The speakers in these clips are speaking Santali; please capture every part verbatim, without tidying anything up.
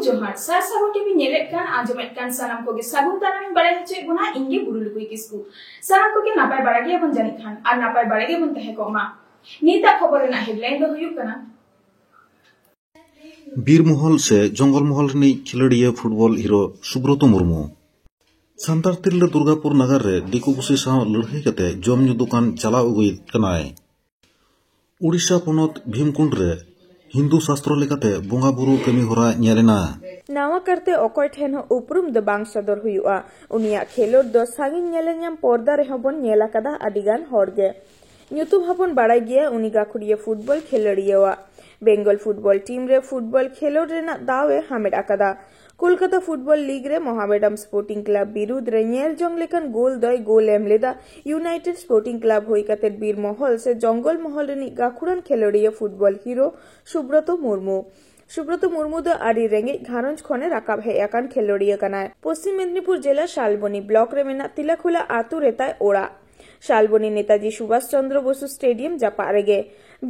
ᱡᱚᱦᱟᱨ, ᱥᱟᱨ ᱥᱟᱹᱜᱩᱱ ᱴᱤᱵᱷᱤ ᱧᱮᱞᱮᱫ ᱠᱟᱱ, ᱟᱸᱡᱚᱢᱮᱫ ᱠᱟᱱ ᱥᱟᱱᱟᱢ ᱠᱚᱜᱮ ᱥᱟᱹᱜᱩᱱ ᱫᱟᱨᱟᱢ ᱤᱧ ᱵᱟᱲᱟᱭ ᱦᱚᱪᱚᱭᱮᱫ ᱵᱚᱱᱟ᱾ ᱤᱧ ᱜᱮ ᱵᱩᱨᱩ ᱞᱩᱠᱩᱭ ᱠᱤᱥᱠᱩ᱾ ᱥᱟᱱᱟᱢ ᱠᱚᱜᱮ ᱱᱟᱯᱟᱭ ᱵᱟᱲᱟ ᱜᱮᱭᱟᱵᱚᱱ ᱡᱟᱹᱱᱤᱡ ᱠᱷᱟᱱ, ᱟᱨ ᱱᱟᱯᱟᱭ ᱵᱟᱲᱟ ᱜᱮᱵᱚᱱ ᱛᱟᱦᱮᱸ ᱠᱚᱜ ᱢᱟ᱾ ᱱᱤᱛᱟᱜ ᱠᱷᱚᱵᱚᱨ ᱨᱮᱱᱟᱜ headline ᱫᱚ ᱦᱩᱭᱩᱜ ᱠᱟᱱᱟ, ᱵᱤᱨ ᱢᱚᱦᱚᱞ ᱥᱮ ᱡᱚᱝᱜᱚᱞ ᱢᱚᱦᱚᱞ ᱨᱤᱱᱤᱡ ᱠᱷᱮᱞᱳᱰᱤᱭᱟᱹ ᱯᱷᱩᱴᱵᱚᱞ ᱦᱤᱨᱳ ᱥᱩᱵᱨᱚᱛᱚ ᱢᱩᱨᱢᱩ᱾ ᱥᱟᱱᱛᱟᱲ ᱛᱤᱨᱞᱟᱹ ᱫᱩᱨᱜᱟᱯᱩᱨ ᱱᱟᱜᱟᱨ ᱨᱮ ᱫᱤᱠᱩ ᱯᱩᱥᱤ ᱥᱟᱶ ᱞᱟᱹᱲᱦᱟᱹᱭ ᱠᱟᱛᱮ ᱡᱚᱢ ᱧᱩ ᱫᱚᱠᱟᱱ ᱪᱟᱞᱟᱣ ᱟᱹᱜᱩᱭᱮᱫ ᱠᱟᱱᱟᱭ᱾ ᱩᱲᱤᱥᱥᱟ ᱯᱚᱱᱚᱛ ᱵᱷᱤᱢᱠᱩᱸᱰ ᱨᱮ ᱦᱤᱱᱫᱩ ᱥᱟᱥᱛᱨᱚ ᱞᱮᱠᱟᱛᱮ ᱵᱚᱸᱜᱟ ᱵᱩᱨᱩ ᱠᱟᱹᱢᱤ ᱦᱚᱨᱟ ᱧᱮᱞ ᱮᱱᱟ᱾ ᱱᱟᱣᱟ ᱠᱟᱨᱛᱮ ᱚᱠᱚᱭ ᱴᱷᱮᱱ ᱦᱚᱸ ᱩᱯᱨᱩᱢ ᱫᱚ ᱵᱟᱝ ᱥᱚᱫᱚᱨ ᱦᱩᱭᱩᱜᱼᱟ᱾ ᱩᱱᱤᱭᱟᱜ ᱠᱷᱮᱞᱳᱰ ᱫᱚ ᱥᱟᱺᱜᱤᱧ ᱧᱮᱞᱮᱞ ᱧᱟᱢ ᱯᱚᱨᱫᱟ ᱨᱮᱦᱚᱸ ᱵᱚᱱ ᱧᱮᱞ ᱟᱠᱟᱫᱟ ᱟᱹᱰᱤ ᱜᱟᱱ ᱦᱚᱲ ᱜᱮ᱾ ᱧᱩᱛᱩᱢ ᱦᱚᱸᱵᱚᱱ ᱵᱟᱲᱟᱭ ᱜᱮᱭᱟ, ᱩᱱᱤ ᱜᱟᱹᱠᱷᱩᱲᱤᱭᱟᱹ ᱯᱷᱩᱴᱵᱚᱞ ᱠᱷᱮᱞᱳᱰᱤᱭᱟᱹᱣᱟᱜ᱾ ᱵᱮᱝᱜᱚᱞ ᱯᱷᱩᱴᱵᱚᱞ ᱴᱤᱢ ᱨᱮ ᱯᱷᱩᱴᱵᱚᱞ ᱠᱷᱮᱞᱳᱰ ᱨᱮᱱᱟᱜ ᱫᱟᱣ ᱮ ᱦᱟᱢᱮᱴ ᱟᱠᱟᱫᱟ᱾ ᱠᱳᱞᱠᱟᱛᱟ ᱯᱷᱩᱴᱵᱚᱞ ᱞᱤᱜᱽ ᱨᱮ ᱢᱚᱦᱟᱢᱮᱰᱟᱱ ᱥᱯᱳᱨᱴᱤᱝ ᱠᱞᱟᱵᱽ ᱵᱤᱨᱩᱫᱽ ᱨᱮ ᱧᱮᱞ ᱡᱚᱝ ᱞᱮᱠᱟᱱ ᱜᱳᱞ ᱫᱚᱭ ᱜᱳᱞ ᱮᱢ ᱞᱮᱫᱟ᱾ ᱤᱭᱩᱱᱟᱭᱴᱮᱰ ᱥᱯᱳᱨᱴᱤᱝ ᱠᱞᱟᱵᱽ ᱦᱩᱭ ᱠᱟᱛᱮ ᱵᱤᱨ ᱢᱚᱦᱚᱞ ᱥᱮ ᱡᱚᱝᱜᱚᱞ ᱢᱚᱦᱚᱞ ᱨᱤᱱᱤᱡ ᱜᱟᱹᱠᱷᱩᱲᱟᱱ ᱠᱷᱮᱞᱳᱰᱤᱭᱟᱹ ᱯᱷᱩᱴᱵᱚᱞ ᱦᱤᱨᱳ ᱥᱩᱵᱨᱚᱛᱚ ᱢᱩᱨᱢᱩ᱾ ᱥᱩᱵᱨᱚᱛᱚ ᱢᱩᱨᱢᱩ ᱫᱚ ᱟᱹᱰᱤ ᱨᱮᱸᱜᱮᱡ ᱜᱷᱟᱨᱚᱸᱡᱽ ᱠᱷᱚᱱᱮ ᱨᱟᱠᱟᱵ ᱦᱮᱡ ᱟᱠᱟᱱ ᱠᱷᱮᱞᱳᱰᱤᱭᱟᱹ ᱠᱟᱱᱟᱭ᱾ ᱯᱚᱥᱪᱤᱢ ᱢᱮᱫᱽᱱᱤᱯᱩᱨ ᱡᱮᱞᱟ ᱥᱟᱞᱵᱚᱱᱤ ᱵᱞᱚᱠ ᱨᱮ ᱢᱮᱱᱟᱜ ᱛᱤᱞᱟᱠᱷᱩᱞᱟ ᱟᱛᱳ ᱨᱮ ᱛᱟᱭ ᱚᱲᱟᱜ᱾ ᱥᱟᱞᱵᱚᱱᱤ ᱱᱮᱛᱟᱡᱤ ᱥᱩᱵᱷᱟᱥ ᱪᱚᱱᱫᱨᱚ ᱵᱚᱥᱩ ᱥᱴᱮᱰᱤᱭᱟᱢ ᱡᱟᱯᱟᱜ ᱨᱮᱜᱮ᱾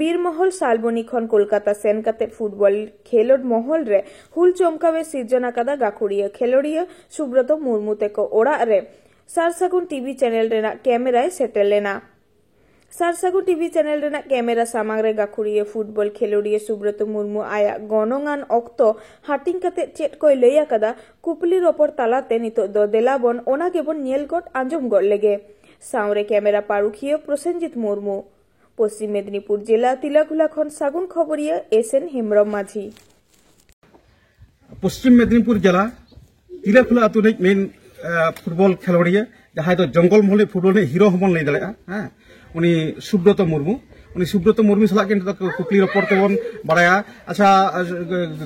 ᱵᱤᱨ ᱢᱚᱦᱚᱞ ᱥᱟᱞᱵᱚᱱᱤ ᱠᱷᱚᱱ ᱠᱳᱞᱠᱟᱛᱟ ᱥᱮᱱ ᱠᱟᱛᱮ ᱯᱷᱩᱴᱵᱚᱞ ᱠᱷᱮᱞᱳᱰ ᱢᱚᱦᱚᱞ ᱨᱮ ᱦᱩᱞ ᱪᱚᱢᱠᱟᱣ ᱮ ᱥᱤᱨᱡᱚᱱ ᱟᱠᱟᱫᱟ ᱜᱟᱹᱠᱷᱩᱲᱤᱭᱟᱹ ᱠᱷᱮᱞᱳᱰᱤᱭᱟᱹ ᱥᱩᱵᱨᱚᱛᱚ ᱢᱩᱨᱢᱩ ᱛᱮᱠᱚ ᱚᱲᱟᱜ ᱨᱮ᱾ ᱥᱟᱨ ᱥᱟᱹᱜᱩᱱ ᱴᱤᱵᱷᱤ ᱪᱮᱱᱮᱞ ᱨᱮᱱᱟᱜ ᱠᱮᱢᱮᱨᱟᱭ ᱥᱮᱴᱮᱨ ᱞᱮᱱᱟ᱾ ᱥᱟᱨ ᱥᱟᱹᱜᱩᱱ ᱴᱤᱵᱷᱤ ᱪᱮᱱᱮᱞ ᱨᱮᱱᱟᱜ ᱠᱮᱢᱮᱨᱟ ᱥᱟᱢᱟᱝ ᱨᱮ ᱜᱟᱹᱠᱷᱩᱲᱤᱭᱟᱹ ᱯᱷᱩᱴᱵᱚᱞ ᱠᱷᱮᱞᱳᱰᱤᱭᱟᱹ ᱥᱩᱵᱨᱚᱛᱚ ᱢᱩᱨᱢᱩ ᱟᱭᱟᱜ ᱜᱚᱱᱚᱝᱟᱱ ᱚᱠᱛᱚ ᱦᱟᱹᱴᱤᱧ ᱠᱟᱛᱮ ᱪᱮᱫ ᱠᱚᱭ ᱞᱟᱹᱭ ᱟᱠᱟᱫᱟ, ᱠᱩᱯᱞᱤ ᱨᱚᱯᱚᱲ ᱛᱟᱞᱟᱛᱮ ᱱᱤᱛᱚᱜ ᱫᱚ ᱫᱮᱞᱟ ᱵᱚᱱ ᱚᱱᱟ ᱜᱮᱵᱚᱱ ᱧᱮᱞ ᱜᱚᱫ ᱟᱸᱡᱚᱢ ᱜᱚᱫ ᱞᱮᱜᱮ᱾ ᱥᱟᱶᱨᱮ ᱠᱮᱢᱮᱨᱟ ᱯᱟᱹᱨᱩᱠᱷᱤᱭᱟᱹ ᱯᱨᱚᱥᱮᱱᱡᱤᱛ ᱢᱩᱨᱢᱩ᱾ ᱯᱚᱥᱪᱤᱢ ᱢᱮᱫᱽᱱᱤᱯᱩᱨ ᱡᱮᱞᱟ ᱛᱤᱞᱟᱠᱷᱩᱞᱟ ᱠᱷᱚᱱ ᱥᱟᱹᱜᱩᱱ ᱠᱷᱚᱵᱚᱨᱤᱭᱟᱹ ᱮᱥ ᱮᱱ ᱦᱮᱢᱵᱨᱚᱢ ᱢᱟᱹᱡᱷᱤ᱾ ᱯᱚᱥᱪᱤᱢ ᱢᱮᱫᱽᱱᱤᱯᱩᱨ ᱡᱮᱞᱟ ᱛᱤᱞᱟᱹᱠᱷᱩᱞᱟᱹ ᱟᱹᱛᱩ ᱨᱤᱱᱤᱡ ᱢᱮᱱ, ᱟᱸ, ᱯᱷᱩᱴᱵᱚᱞ ᱠᱷᱮᱞᱳᱰᱤᱭᱟᱹ, ᱡᱟᱦᱟᱸᱭ ᱫᱚ ᱡᱚᱝᱜᱚᱞ ᱢᱚᱦᱚᱞ ᱨᱤᱱᱤᱡ ᱯᱷᱩᱴᱵᱚᱞ ᱨᱤᱱᱤᱡ ᱦᱤᱨᱳ ᱦᱚᱸᱵᱚᱱ ᱞᱟᱹᱭ ᱫᱟᱲᱮᱭᱟᱜᱼᱟ, ᱦᱮᱸ, ᱩᱱᱤ ᱥᱩᱵᱨᱚᱛᱚ ᱢᱩᱨᱢᱩ᱾ ᱩᱱᱤ ᱥᱩᱵᱨᱚᱛᱚ ᱢᱩᱨᱢᱩ ᱥᱟᱞᱟᱜ ᱜᱮ ᱱᱤᱛᱚᱜ ᱫᱚ ᱠᱩᱠᱞᱤ ᱨᱚᱯᱚᱲ ᱛᱮᱵᱚᱱ ᱵᱟᱲᱟᱭᱟ᱾ ᱟᱪᱪᱷᱟ,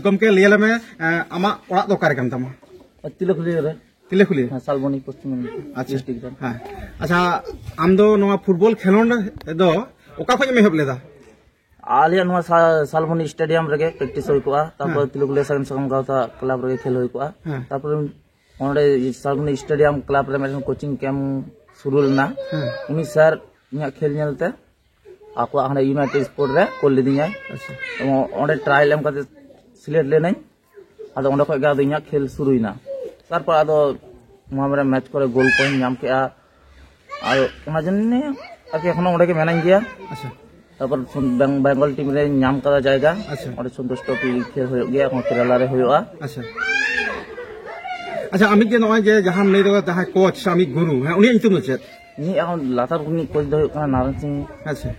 ᱜᱚᱢᱠᱮ, ᱞᱟᱹᱭ ᱟᱞᱮ ᱢᱮ, ᱟᱸ, ᱟᱢᱟᱜ ᱚᱲᱟᱜ ᱫᱚ ᱚᱠᱟᱨᱮ ᱠᱟᱱ ᱛᱟᱢᱟ? ᱛᱤᱞᱟᱹᱠᱷᱩᱞᱤ ᱨᱮ᱾ ᱛᱤᱞᱟᱹᱠᱷᱩᱞᱤ? ᱦᱮᱸ, ᱥᱟᱞᱵᱚᱱᱤ ᱯᱚᱥᱪᱤᱢ ᱢᱮᱫᱽᱱᱤᱯᱩᱨ ᱟᱪᱪᱷᱟ᱾ ᱰᱤᱥᱴᱨᱤᱠᱴ ᱨᱮ᱾ ᱦᱮᱸ᱾ ᱟᱪᱪᱷᱟ, ᱟᱢ ᱫᱚ ᱱᱚᱣᱟ ᱯᱷᱩᱴᱵᱚᱞ ᱠᱷᱮᱞᱳᱸᱰ ᱫᱚ ᱚᱠᱟ ᱠᱷᱚᱱ ᱮᱢ ᱮᱦᱚᱵ ᱞᱮᱫᱟ? ᱟᱞᱮᱭᱟᱜ ᱱᱚᱣᱟ ᱥᱟ-, ᱥᱟᱞᱵᱚᱱᱤ ᱥᱴᱮᱰᱤᱭᱟᱢ ᱨᱮᱜᱮ ᱯᱨᱮᱠᱴᱤᱥ ᱦᱩᱭ ᱠᱚᱜᱼᱟ᱾ ᱛᱟᱨᱯᱚᱨ ᱦᱮᱸ᱾ ᱛᱤᱞᱟᱹᱠᱷᱩᱞᱤ ᱥᱟᱜᱮᱱ ᱥᱟᱠᱟᱢ ᱜᱟᱶᱛᱟ ᱠᱞᱟᱵᱽ ᱨᱮᱜᱮ ᱠᱷᱮᱞ ᱦᱩᱭ ᱠᱚᱜᱼᱟ᱾ ᱦᱮᱸ᱾ ᱛᱟᱨᱯᱚᱨᱮ ᱚᱸᱰᱮ ᱥᱟᱞᱵᱚᱱᱤ ᱥᱴᱮᱰᱤᱭᱟᱢ ᱠᱞᱟᱵᱽ ᱨᱮ ᱢᱤᱫᱴᱮᱱ ᱠᱳᱪᱤᱝ ᱠᱮᱢᱯ ᱥᱩᱨᱩ ᱞᱮᱱᱟ᱾ ᱦᱮᱸ᱾ ᱩᱱᱤ ᱥᱟᱨ ᱤᱧᱟᱹᱜ ᱠᱷᱮᱞ ᱧᱮᱞᱛᱮ ᱟᱠᱚᱣᱟᱜ ᱦᱟᱸᱰᱮ ᱤᱭᱩᱱᱟᱭᱴᱮᱰ ᱥᱯᱳᱨᱴ ᱨᱮ ᱠᱳᱞ ᱞᱤᱫᱤᱧᱟᱭ᱾ ᱟᱪᱪᱷᱟ᱾ ᱮᱵᱚᱝ ᱚᱸᱰᱮ ᱴᱨᱟᱭᱮᱞ ᱮᱢ ᱠᱟᱛᱮ ᱥᱤᱞᱮᱠᱴ ᱞᱮᱱᱟᱹᱧ᱾ ᱟᱫᱚ ᱚᱸᱰᱮ ᱠᱷᱚᱡ ᱜᱮ ᱟᱫᱚ ᱤᱧᱟᱹᱜ ᱠᱷᱮᱞ ᱥᱩᱨᱩᱭᱮᱱᱟ᱾ ᱛᱟᱨᱯᱚᱨ ᱟᱫᱚ ᱢᱚᱦᱟᱢᱮᱨᱟ ᱢᱮᱪ ᱠᱚᱨᱮ ᱜᱳᱞ ᱠᱚᱧ ᱧᱟᱢ ᱠᱮᱜᱼᱟ᱾ ᱟᱨ ᱚᱱᱟ ᱡᱚᱱᱱᱮ ᱟᱨᱠᱤ ᱮᱠᱷᱚᱱᱳ ᱚᱸᱰᱮ ᱜᱮ ᱢᱮᱱᱟᱧ ᱜᱮᱭᱟ᱾ ᱟᱪᱪᱷᱟ᱾ ᱛᱟᱨᱯᱚᱨ ᱵᱮᱝ- ᱵᱮᱝᱜᱚᱞ ᱴᱤᱢ ᱨᱮᱧ ᱧᱟᱢ ᱠᱟᱫᱟ ᱡᱟᱭᱜᱟ᱾ ᱟᱪᱪᱷᱟ᱾ ᱚᱸᱰᱮ ᱥᱚᱱᱛᱳᱥ ᱴᱨᱚᱯᱷᱤ ᱠᱷᱮᱞ ᱦᱩᱭᱩᱜ ᱜᱮᱭᱟ, ᱮᱠᱷᱚᱱ ᱠᱮᱨᱟᱞᱟ ᱨᱮ ᱦᱩᱭᱩᱜᱼᱟ᱾ ᱟᱪᱪᱷᱟ᱾ ᱟᱪᱪᱷᱟ, ᱟᱢᱤᱡ ᱜᱮ ᱱᱚᱜᱼᱚᱭ ᱡᱮ ᱡᱟᱦᱟᱸᱢ ᱞᱟᱹᱭ ᱫᱟ, ᱡᱟᱦᱟᱸᱭ ᱠᱳᱪ ᱥᱮ ᱟᱢᱤᱡ ᱜᱩᱨᱩ, ᱦᱮᱸ, ᱩᱱᱤᱭᱟᱜ ᱧᱩᱛᱩᱢ ᱫᱚ ᱪᱮᱫ? ᱤᱧᱤᱡ ᱮᱠᱷᱚᱱ ᱞᱟᱛᱟᱨ ᱨᱤᱱᱤᱡ ᱠᱳᱪ ᱫᱚ ᱦᱩᱭᱩᱜ ᱠᱟᱱᱟ ᱱᱟᱨᱟᱱ ᱥᱤᱝ᱾ ᱟᱪᱪᱷᱟ᱾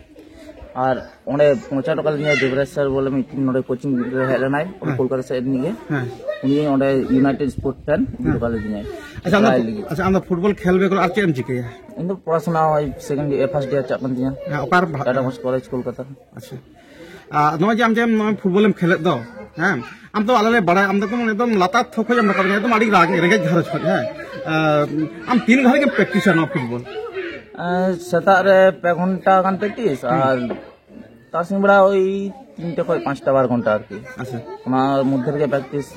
ᱟᱨ ᱚᱸᱰᱮ ᱯᱳᱣᱪᱷᱟᱣ ᱦᱚᱴᱚ ᱠᱟᱜ ᱞᱤᱧᱟ ᱫᱮᱵᱽᱨᱟᱡᱽ ᱥᱟᱨ ᱵᱚᱞᱮ, ᱢᱤᱫᱴᱤᱱ ᱱᱚᱰᱮ ᱠᱳᱪᱤᱝ ᱨᱮ ᱦᱮᱡ ᱞᱮᱱᱟᱭ, ᱩᱱᱤ ᱦᱮᱸ᱾ ᱠᱳᱞᱠᱟᱛᱟ ᱥᱮᱫ ᱨᱤᱱᱤᱡ ᱜᱮ᱾ ᱦᱮᱸ᱾ ᱩᱱᱤ ᱚᱸᱰᱮ ᱤᱭᱩᱱᱟᱭᱴᱮᱰ ᱥᱯᱳᱨᱴ ᱯᱷᱮᱱ ᱤᱫᱤ ᱦᱚᱴᱚ ᱠᱟᱜ ᱞᱤᱧᱟᱭ᱾ ᱟᱪᱪᱷᱟ, ᱟᱢ ᱴᱨᱟᱭ ᱫᱚ, ᱞᱟᱹᱜᱤᱫ᱾ ᱟᱪᱪᱷᱟ, ᱟᱢ ᱫᱚ ᱯᱷᱩᱴᱵᱚᱞ ᱠᱷᱮᱞ ᱵᱮᱜᱚᱨ ᱟᱨ ᱪᱮᱫ ᱮᱢ ᱪᱤᱠᱟᱹᱭᱟ? ᱤᱧ ᱫᱚ ᱯᱚᱲᱟᱥᱩᱱᱟ ᱳᱭ ᱥᱮᱠᱮᱱᱰ ᱤᱭᱟᱨ, ᱯᱷᱟᱨᱥᱴ ᱤᱭᱟᱨ ᱪᱟᱞᱟᱜ ᱠᱟᱱ ᱛᱤᱧᱟ᱾ ᱦᱮᱸ, ᱚᱠᱟ ᱨᱮᱢ ᱯᱟᱲᱦᱟᱜ ᱴᱟᱴᱟ ᱠᱟᱱᱟ? ᱢᱚᱥ ᱠᱚᱞᱮᱡᱽ ᱠᱳᱞᱠᱟᱛᱟ᱾ ᱟᱪᱪᱷᱟ᱾ ᱟᱨ ᱱᱚᱜᱼᱚᱭ ᱡᱮ ᱟᱢ ᱡᱮ ᱱᱚᱜᱼᱚᱭ ᱯᱷᱩᱴᱵᱚᱞᱮᱢ ᱠᱷᱮᱞᱮᱫ ᱫᱚ, ᱦᱮᱸ, ᱟᱢ ᱫᱚ ᱟᱞᱮ ᱞᱮ ᱵᱟᱲᱟᱭᱟ, ᱟᱢ ᱫᱚ ᱮᱠᱫᱚᱢ ᱞᱟᱛᱟᱨ ᱛᱷᱚᱠ ᱠᱷᱚᱡ ᱮᱢ ᱨᱟᱠᱟᱵ ᱠᱟᱱᱟ, ᱮᱠᱫᱚᱢ ᱟᱹᱰᱤ ᱨᱟᱜ- ᱨᱮᱸᱜᱮᱡ ᱜᱷᱟᱨᱚᱸᱡᱽ ᱠᱷᱚᱡ, ᱦᱮᱸ᱾ ᱟᱨ ᱟᱢ ᱛᱤᱱ ᱜᱷᱟᱹᱲᱤᱡ ᱮᱢ ᱯᱨᱮᱠᱴᱤᱥᱟ ᱱᱚᱣᱟ ᱯᱷᱩᱴᱵᱚᱞ? ᱟᱨ ᱥᱮᱛᱟᱜ ᱨᱮ ᱯᱮ ᱜᱷᱚᱱᱴᱟ ᱜᱟᱱ ᱯᱨᱮᱠᱴᱤᱥ, ᱟᱨ ᱛᱟᱨᱟᱥᱤᱧ ᱵᱮᱲᱟ ᱳᱭ ᱛᱤᱱᱴᱮ ᱠᱷᱚᱡ ᱯᱟᱸᱪᱴᱟ ᱵᱟᱨ ᱜᱷᱚᱱᱴᱟ ᱟᱨᱠᱤ᱾ ᱟᱪᱪᱷᱟ᱾ ᱚᱱᱟ ᱢᱚᱫᱽᱫᱷᱮ ᱨᱮᱜᱮ ᱯᱨᱮᱠᱴᱤᱥ᱾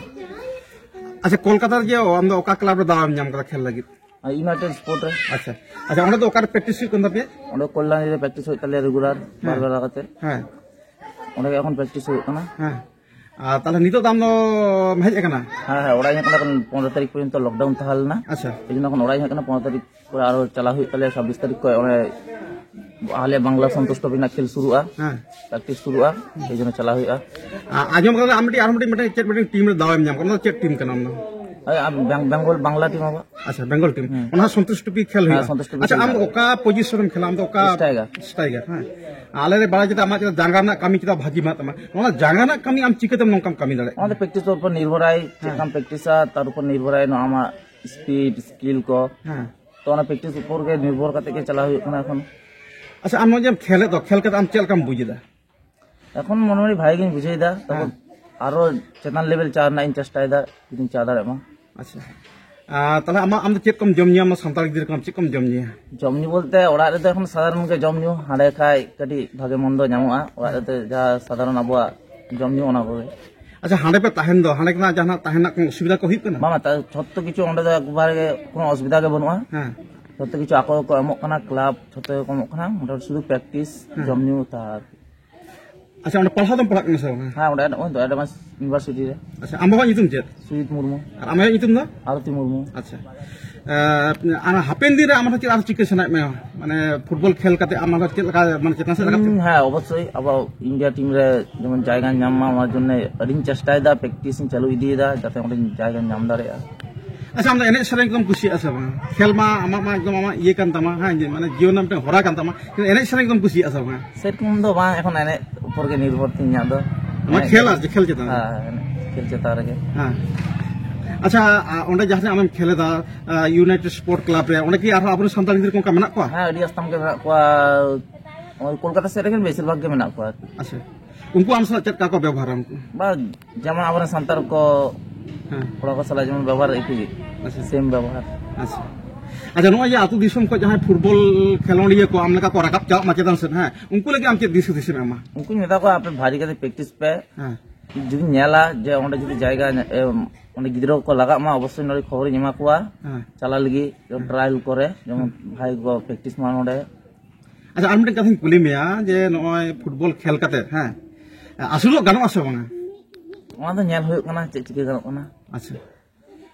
ᱟᱪᱪᱷᱟ, ᱠᱳᱞᱠᱟᱛᱟ ᱨᱮ ᱡᱮ ᱟᱢ ᱫᱚ ᱚᱠᱟ ᱠᱞᱟᱵᱽ ᱨᱮ ᱫᱟᱣ ᱮᱢ ᱧᱟᱢ ᱠᱟᱫᱟ ᱠᱷᱮᱞ ᱞᱟᱹᱜᱤᱫ? ᱟᱨ ᱤᱭᱩᱱᱟᱭᱴᱮᱰ ᱥᱯᱳᱨᱴ ᱨᱮ᱾ ᱟᱪᱪᱷᱟ᱾ ᱟᱪᱪᱷᱟ, ᱚᱸᱰᱮ ᱫᱚ ᱚᱠᱟᱨᱮ ᱯᱨᱮᱠᱴᱤᱥ ᱦᱩᱭᱩᱜ ᱠᱟᱱ ᱛᱟᱯᱮᱭᱟ? ᱚᱸᱰᱮ ᱠᱚᱞᱞᱟᱱᱤ ᱨᱮ ᱯᱨᱮᱠᱴᱤᱥ ᱦᱩᱭᱩᱜ ᱛᱟᱞᱮᱭᱟ ᱨᱮᱜᱩᱞᱟᱨ, ᱵᱟᱨ ᱦᱮᱸ᱾ ᱵᱮᱞᱟ ᱠᱟᱛᱮ᱾ ᱦᱮᱸ᱾ ᱚᱸᱰᱮ ᱜᱮ ᱮᱠᱷᱚᱱ ᱯᱨᱮᱠᱴᱤᱥ ᱦᱩᱭᱩᱜ ᱠᱟᱱᱟ᱾ ᱦᱮᱸ᱾ ᱟᱨ ᱛᱟᱦᱚᱞᱮ ᱱᱤᱛᱚᱜ ᱫᱚ ᱟᱢ ᱫᱚᱢ ᱦᱮᱡ ᱟᱠᱟᱱᱟ? ᱦᱮᱸ, ᱦᱮᱸ, ᱚᱲᱟᱜ ᱤᱧ ᱦᱮᱡ ᱠᱟᱱᱟ, ᱠᱟᱨᱚᱱ ᱯᱚᱱᱨᱚ ᱛᱟᱹᱨᱤᱠᱷ ᱯᱚᱨᱡᱚᱱᱛᱚ ᱞᱚᱠᱰᱟᱣᱩᱱ ᱛᱟᱦᱮᱸ ᱞᱮᱱᱟ᱾ ᱟᱪᱪᱷᱟ᱾ ᱮᱭ ᱡᱚᱱᱱᱚ ᱮᱠᱷᱚᱱ ᱚᱲᱟᱜ ᱤᱧ ᱦᱮᱡ ᱠᱟᱱᱟ, ᱯᱚᱱᱨᱚ ᱛᱟᱹᱨᱤᱠᱷ ᱯᱚᱨᱮ ᱟᱨᱚ ᱪᱟᱞᱟᱣ ᱦᱩᱭᱩᱜ ᱛᱟᱞᱮᱭᱟ, ᱪᱷᱟᱵᱵᱤᱥ ᱛᱟᱹᱨᱤᱠᱷ ᱠᱷᱚᱡ ᱚᱸᱰᱮ ᱟᱞᱮ ᱵᱟᱝᱞᱟ ᱥᱚᱱᱛᱳᱥ ᱴᱨᱚᱯᱷᱤ ᱨᱮᱱᱟᱜ ᱠᱷᱮᱞ ᱥᱩᱨᱩᱜᱼᱟ, ᱦᱮᱸ᱾ ᱯᱨᱮᱠᱴᱤᱥ ᱥᱩᱨᱩᱜᱼᱟ, ᱮᱭ ᱡᱚᱱᱱᱚ ᱪᱟᱞᱟᱣ ᱦᱩᱭᱩᱜᱼᱟ᱾ ᱟᱨ ᱟᱸᱡᱚᱢ ᱠᱟᱫᱟ ᱟᱢ ᱢᱤᱫᱴᱤᱡ, ᱟᱨᱦᱚᱸ ᱢᱤᱫᱴᱤᱡ, ᱢᱤᱫᱴᱤᱡ ᱪᱮᱫ ᱢᱤᱫᱴᱤᱡ ᱴᱤᱢ ᱨᱮ ᱫᱟᱣ ᱮᱢ ᱧᱟᱢ ᱠᱟᱫᱟ, ᱚᱱᱟ ᱫᱚ ᱪᱮᱫ ᱴᱤᱢ ᱠᱟᱱᱟ ᱚᱱᱟ ᱫᱚ? ᱦᱳᱭ, ᱟᱢ ᱵᱮᱝ-, ᱵᱮᱝᱜᱚᱞ ᱵᱟᱝᱞᱟ ᱴᱤᱢ ᱟᱵᱚ᱾ ᱟᱪᱪᱷᱟ, ᱵᱮᱝᱜᱚᱞ ᱴᱤᱢ᱾ ᱦᱮᱸ᱾ ᱚᱱᱟ ᱦᱚᱸ ᱥᱚᱱᱛᱳᱥ ᱴᱨᱚᱯᱷᱤ ᱦᱮᱸ, ᱠᱷᱮᱞ ᱦᱩᱭᱩᱜᱼᱟ᱾ ᱥᱚᱱᱛᱳᱥ ᱴᱨᱚᱯᱷᱤ ᱟᱪᱪᱷᱟ, ᱠᱷᱮᱞ ᱟᱢ ᱫᱚ ᱦᱩᱭᱩᱜᱼᱟ᱾ ᱚᱠᱟ ᱯᱚᱡᱤᱥᱚᱱ ᱨᱮᱢ ᱠᱷᱮᱞᱟ? ᱟᱢ ᱫᱚ ᱚᱠᱟ? ᱥᱴᱨᱟᱭᱠᱟᱨ᱾ ᱥᱴᱨᱟᱭᱠᱟᱨ, ᱦᱮᱸ᱾ ᱟᱞᱮ ᱞᱮ ᱵᱟᱲᱟᱭ ᱠᱮᱫᱟ ᱟᱢᱟᱜ ᱪᱮᱫᱟᱜ ᱡᱟᱸᱜᱟ ᱨᱮᱱᱟᱜ ᱠᱟᱹᱢᱤ ᱪᱮᱫᱟᱜ ᱵᱷᱟᱹᱜᱤ ᱢᱮᱱᱟᱜ ᱛᱟᱢᱟ᱾ ᱚᱱᱟ ᱡᱟᱸᱜᱟ ᱨᱮᱱᱟᱜ ᱠᱟᱹᱢᱤ ᱟᱢ ᱪᱤᱠᱟᱹᱛᱮᱢ ᱱᱚᱝᱠᱟᱢ ᱠᱟᱹᱢᱤ ᱫᱟᱲᱮᱭᱟᱜᱼᱟ? ᱚᱱᱟ ᱫᱚ ᱯᱨᱮᱠᱴᱤᱥ ᱩᱯᱚᱨ ᱱᱤᱨᱵᱷᱚᱨᱟᱭ, ᱪᱮᱫ ᱦᱮᱸ᱾ ᱞᱮᱠᱟᱢ ᱯᱨᱮᱠᱴᱤᱥᱟ, ᱛᱟᱨ ᱩᱯᱚᱨ ᱱᱤᱨᱵᱷᱚᱨᱟᱭ ᱱᱚᱣᱟ ᱟᱢᱟᱜ ᱥᱯᱤᱰ, ᱥᱠᱤᱞ ᱠᱚ᱾ ᱦᱮᱸ᱾ ᱛᱚ ᱚᱱᱟ ᱯᱨᱮᱠᱴᱤᱥ ᱩᱯᱚᱨ ᱜᱮ ᱱᱤᱨᱵᱷᱚᱨ ᱠᱟᱛᱮ ᱜᱮ ᱪᱟᱞᱟᱣ ᱦᱩᱭᱩᱜ ᱠᱟᱱᱟ ᱮᱠᱷᱚᱱ᱾ ᱟᱪᱪᱷᱟ, ᱟᱢ ᱱᱚᱜᱼᱚᱭ ᱡᱮᱢ ᱠᱷᱮᱞᱮᱫ ᱫᱚ, ᱠᱷᱮᱞ ᱠᱟᱛᱮ ᱟᱢ ᱪᱮᱫ ᱞᱮᱠᱟᱢ ᱵᱩᱡ ᱮᱫᱟ? ᱮᱠᱷᱚᱱ ᱢᱚᱴᱟᱢᱩᱴᱤ ᱵᱷᱟᱜᱮ ᱜᱤᱧ ᱵᱩᱡᱷᱟᱹᱣ ᱮᱫᱟ, ᱛᱚᱵᱮ ᱦᱮᱸ᱾ ᱟᱨᱚ ᱪᱮᱛᱟᱱ ᱞᱮᱵᱮᱞ ᱪᱟᱞᱟᱣ ᱨᱮᱱᱟᱜ ᱤᱧ ᱪᱮᱥᱴᱟᱭᱮᱫᱟ, ᱡᱩᱫᱤᱧ ᱪᱟᱞᱟᱣ ᱫᱟᱲᱮᱭᱟᱜ ᱢᱟ᱾ ᱟᱪᱪᱷᱟ᱾ ᱟᱨ ᱛᱟᱦᱚᱞᱮ ᱟᱢᱟᱜ, ᱟᱢ ᱫᱚ ᱪᱮᱫ ᱠᱚᱢ ᱡᱚᱢ ᱧᱩᱭᱟ? ᱟᱢ ᱥᱟᱱᱛᱟᱲ ᱜᱤᱫᱽᱨᱟᱹ ᱠᱟᱱᱟᱢ, ᱪᱮᱫ ᱠᱚᱢ ᱡᱚᱢ ᱧᱩᱭᱟ? ᱡᱚᱢ ᱧᱩ ᱵᱚᱞᱛᱮ ᱚᱲᱟᱜ ᱨᱮᱫᱚ ᱮᱠᱷᱚᱱ ᱥᱟᱫᱷᱟᱨᱚᱱ ᱜᱮ ᱡᱚᱢ ᱧᱩ, ᱦᱟᱸᱰᱮ ᱠᱷᱟᱡ ᱠᱟᱹᱴᱤᱡ ᱵᱷᱟᱜᱮ ᱢᱚᱱᱫᱚ ᱧᱟᱢᱚᱜᱼᱟ, ᱚᱲᱟᱜ ᱨᱮᱫᱚ ᱡᱟᱦᱟᱸ ᱥᱟᱫᱷᱟᱨᱚᱱ ᱟᱵᱚᱣᱟᱜ ᱡᱚᱢ ᱧᱩ ᱚᱱᱟ ᱠᱚᱜᱮ᱾ ᱟᱪᱪᱷᱟ, ᱦᱟᱸᱰᱮ ᱯᱮ ᱛᱟᱦᱮᱱ ᱫᱚ, ᱦᱟᱸᱰᱮ ᱠᱷᱚᱱᱟᱜ ᱡᱟᱦᱟᱱᱟᱜ ᱛᱟᱦᱮᱱ ᱨᱮᱱᱟᱜ ᱠᱳᱱᱳ ᱚᱥᱩᱵᱤᱫᱷᱟ ᱠᱚ ᱦᱩᱭᱩᱜ ᱠᱟᱱᱟ? ᱵᱟᱝ, ᱵᱟᱝ, ᱛᱟ-, ᱡᱷᱚᱛᱚ ᱠᱤᱪᱷᱩ ᱚᱸᱰᱮ ᱫᱚ ᱮᱠᱵᱟᱨ ᱜᱮ ᱠᱳᱱᱳ ᱚᱥᱩᱵᱤᱫᱷᱟ ᱜᱮ ᱵᱟᱹᱱᱩᱜᱼᱟ᱾ ᱦᱮᱸ᱾ ᱡᱷᱚᱛᱚ ᱠᱤᱪᱷᱩ ᱟᱠᱚ ᱜᱮᱠᱚ ᱮᱢᱚᱜ ᱠᱟᱱᱟ, ᱠᱞᱟᱵᱽ ᱡᱷᱚᱛᱚ ᱜᱮᱠᱚ ᱮᱢᱚᱜ ᱠᱟᱱᱟ, ᱢᱚᱴᱟᱢᱩᱴᱤ ᱥᱩᱫᱷᱩ ᱯᱨᱮᱠᱴᱤᱥ, ᱦᱮᱸ᱾ ᱡᱚᱢ ᱧᱩ ᱛᱟᱨ᱾ ᱟᱪᱪᱷᱟ, ᱚᱸᱰᱮ ᱯᱟᱲᱦᱟᱣ ᱫᱚᱢ ᱯᱟᱲᱦᱟᱜ ᱠᱟᱱᱟ ᱥᱮ ᱵᱟᱝ? ᱦᱮᱸ, ᱚᱸᱰᱮ ᱱᱚᱜᱼᱚᱭ ᱛᱚ ᱮᱰᱵᱷᱟᱱᱥ ᱤᱭᱩᱱᱤᱵᱷᱟᱨᱥᱤᱴᱤ ᱨᱮ᱾ ᱟᱪᱪᱷᱟ, ᱟᱢ ᱵᱟᱵᱟᱣᱟᱜ ᱧᱩᱛᱩᱢ ᱪᱮᱫ? ᱥᱩᱡᱤᱛ ᱢᱩᱨᱢᱩ᱾ ᱟᱨ ᱟᱢᱟᱜ ᱧᱩᱛᱩᱢ ᱫᱚ? ᱟᱨᱚᱛᱤ ᱢᱩᱨᱢᱩ᱾ ᱟᱪᱪᱷᱟ᱾ ᱟᱨ ᱦᱟᱯᱮᱱ ᱫᱤᱱ ᱨᱮ ᱟᱢ ᱦᱚᱸ ᱪᱮᱫ ᱟᱨ ᱪᱤᱠᱟᱹ ᱥᱟᱱᱟᱭᱮᱫ ᱢᱮᱭᱟ? ᱢᱟᱱᱮ ᱯᱷᱩᱴᱵᱚᱞ ᱠᱷᱮᱞ ᱠᱟᱛᱮ ᱟᱢ ᱟᱨᱦᱚᱸ ᱪᱮᱫ ᱞᱮᱠᱟ, ᱢᱟᱱᱮ ᱪᱮᱛᱟᱱ ᱥᱮᱫ ᱨᱟᱠᱟᱵ? ᱦᱩᱸ, ᱦᱮᱸ, ᱚᱵᱚᱥᱥᱳᱭ ᱟᱵᱚ ᱤᱱᱰᱤᱭᱟ ᱴᱤᱢ ᱨᱮ ᱡᱮᱢᱚᱱ ᱡᱟᱭᱜᱟᱧ ᱧᱟᱢ ᱢᱟ, ᱚᱱᱟ ᱡᱚᱱᱱᱮ ᱟᱹᱰᱤᱧ ᱪᱮᱥᱴᱟᱭᱮᱫᱟ, ᱯᱨᱮᱠᱴᱤᱥ ᱤᱧ ᱪᱟᱹᱞᱩ ᱤᱫᱤᱭᱮᱫᱟ, ᱡᱟᱛᱮ ᱚᱸᱰᱮᱧ ᱡᱟᱭᱜᱟᱧ ᱧᱟᱢ ᱫᱟᱲᱮᱭᱟᱜᱼᱟ᱾ ᱟᱪᱪᱷᱟ, ᱟᱢ ᱫᱚ ᱮᱱᱮᱡ ᱥᱮᱨᱮᱧ ᱠᱚᱫᱚᱢ ᱠᱩᱥᱤᱭᱟᱜᱼᱟ ᱥᱮ ᱵᱟᱝ? ᱠᱷᱮᱞ ᱢᱟ ᱟᱢᱟᱜ ᱢᱟ ᱮᱠᱫᱚᱢ ᱟᱢᱟᱜ ᱤᱭᱟᱹ ᱠᱟᱱ ᱛᱟᱢᱟ, ᱦᱮᱸ, ᱡᱮ ᱢᱟᱱᱮ ᱡᱤᱭᱚᱱ ᱨᱮᱱᱟᱜ ᱢᱤᱫᱴᱮᱱ ᱦᱚᱨᱟ ᱠᱟᱱ ᱛᱟᱢᱟ, ᱠᱤᱱᱛᱩ ᱮᱱᱮᱡ ᱥᱮᱨᱮᱧ ᱠᱚᱫᱚᱢ ᱠᱩᱥᱤᱭᱟᱜᱼᱟ ᱥᱮ ᱵᱟᱝ? ᱥᱮᱨᱚᱠᱚᱢ ᱫᱚ ᱵᱟᱝ, ᱮᱠᱷᱚᱱ ᱮᱱᱮᱡ ᱩᱯᱚᱨ ᱜᱮ ᱱᱤᱨᱵᱷᱚᱨ ᱛᱤᱧ ᱤᱧᱟᱹᱜ ᱫᱚ᱾ ᱟᱢᱟᱜ ᱮᱱᱮᱡ ᱠᱷᱮᱞ ᱫᱚ᱾ ᱟᱨ ᱪᱮᱫ, ᱠᱷᱮᱞ ᱪᱮᱛᱟᱱ ᱨᱮ? ᱦᱮᱸ, ᱮᱱᱮᱡ ᱠᱷᱮᱞ ᱪᱮᱛᱟᱱ ᱨᱮᱜᱮ᱾ ᱦᱮᱸ᱾ ᱟᱪᱪᱷᱟ, ᱟ, ᱚᱸᱰᱮ ᱡᱟᱦᱟᱸ ᱟᱢᱮᱢ ᱠᱷᱮᱞ ᱮᱫᱟ, ᱟ, ᱤᱭᱩᱱᱟᱭᱴᱮᱰ ᱥᱯᱳᱨᱴ ᱠᱞᱟᱵᱽ ᱨᱮ, ᱚᱸᱰᱮ ᱠᱤ ᱟᱨᱦᱚᱸ ᱟᱵᱚᱨᱮᱱ ᱥᱟᱱᱛᱟᱲ ᱜᱤᱫᱽᱨᱟᱹ ᱠᱚ ᱚᱱᱠᱟ ᱢᱮᱱᱟᱜ ᱠᱚᱣᱟ? ᱦᱮᱸ, ᱟᱹᱰᱤ ᱟᱥᱛᱟᱢ ᱜᱮ ᱢᱮᱱᱟᱜ ᱠᱚᱣᱟ᱾ ᱳᱭ ᱠᱳᱞᱠᱟᱛᱟ ᱥᱮᱫ ᱨᱮᱜᱮ ᱵᱮᱥᱤᱨ ᱵᱷᱟᱜᱽ ᱜᱮ ᱢᱮᱱᱟᱜ ᱠᱚᱣᱟ᱾ ᱟᱪᱪᱷᱟ, ᱩᱱᱠᱩ ᱟᱢ ᱥᱟᱞᱟᱜ ᱪᱮᱫ ᱞᱮᱠᱟ ᱠᱚ ᱵᱮᱵᱚᱦᱟᱨᱟ ᱩᱱᱠᱩ? ᱵᱟ, ᱡᱮᱢᱚᱱ ᱟᱵᱚᱨᱮᱱ ᱥᱟᱱᱛᱟᱲ ᱠᱚ ᱦᱮᱸ᱾ ᱠᱚᱲᱟ ᱠᱚ ᱥᱟᱞᱟᱜ ᱡᱮᱢᱚᱱ ᱵᱮᱵᱚᱦᱟᱨ ᱮᱠᱤ ᱜᱮ, ᱟᱪᱪᱷᱟ᱾ ᱥᱮᱢ ᱵᱮᱵᱚᱦᱟᱨ᱾ ᱟᱪᱪᱷᱟ᱾ ᱟᱪᱪᱷᱟ, ᱱᱚᱜᱼᱚᱭ ᱡᱮ ᱟᱹᱛᱩ ᱫᱤᱥᱚᱢ ᱠᱷᱚᱱ ᱡᱟᱦᱟᱸᱭ ᱯᱷᱩᱴᱵᱚᱞ ᱠᱷᱮᱞᱳᱰᱤᱭᱟᱹ ᱠᱚ ᱟᱢ ᱞᱮᱠᱟ ᱠᱚ ᱨᱟᱠᱟᱵ ᱪᱟᱞᱟᱜ ᱢᱟ ᱪᱮᱛᱟᱱ ᱥᱮᱫ, ᱦᱮᱸ, ᱩᱱᱠᱩ ᱞᱟᱹᱜᱤᱫ ᱟᱢ ᱪᱮᱫ ᱫᱤᱥ ᱦᱩᱫᱤᱥ ᱮᱢ ᱮᱢᱟ? ᱩᱱᱠᱩᱧ ᱢᱮᱛᱟ ᱠᱚᱣᱟ, "ᱟᱯᱮ ᱵᱷᱟᱨᱤ ᱠᱟᱛᱮ ᱯᱨᱮᱠᱴᱤᱥ ᱯᱮ᱾ ᱦᱮᱸ᱾ ᱡᱩᱫᱤᱧ ᱧᱮᱞᱟ ᱡᱮ ᱚᱸᱰᱮ ᱡᱩᱫᱤ ᱡᱟᱭᱜᱟ, ᱮ, ᱚᱸᱰᱮ ᱜᱤᱫᱽᱨᱟᱹ ᱠᱚ ᱞᱟᱜᱟᱜ ᱢᱟ, ᱚᱵᱚᱥᱥᱳᱭ ᱱᱚᱰᱮ ᱠᱷᱚᱵᱚᱨᱤᱧ ᱮᱢᱟ ᱠᱚᱣᱟ, ᱦᱮᱸ᱾ ᱪᱟᱞᱟᱜ ᱞᱟᱹᱜᱤᱫ, ᱡᱮᱢᱚᱱ ᱦᱮᱸ᱾ ᱴᱨᱟᱭᱟᱞ ᱠᱚᱨᱮ, ᱡᱮᱢᱚᱱ ᱦᱮᱸ᱾ ᱵᱷᱟᱜᱤ ᱠᱚ ᱯᱨᱮᱠᱴᱤᱥ ᱢᱟ ᱱᱚᱰᱮ᱾" ᱟᱪᱪᱷᱟ, ᱟᱨ ᱢᱤᱫᱴᱮᱱ ᱠᱟᱛᱷᱟᱧ ᱠᱩᱞᱤ ᱢᱮᱭᱟ ᱡᱮ ᱱᱚᱜᱼᱚᱭ ᱯᱷᱩᱴᱵᱚᱞ ᱠᱷᱮᱞ ᱠᱟᱛᱮ, ᱦᱮᱸ, ᱟᱹᱥᱩᱞᱚᱜ ᱜᱟᱱᱚᱜᱼᱟ ᱥᱮ ᱵᱟᱝᱟ? ᱚᱱᱟ ᱫᱚ ᱧᱮᱞ ᱦᱩᱭᱩᱜ ᱠᱟᱱᱟ, ᱪᱮᱫ ᱪᱤᱠᱟᱹ ᱜᱟᱱᱚᱜ ᱠᱟᱱᱟ᱾ ᱟᱪᱪᱷᱟ,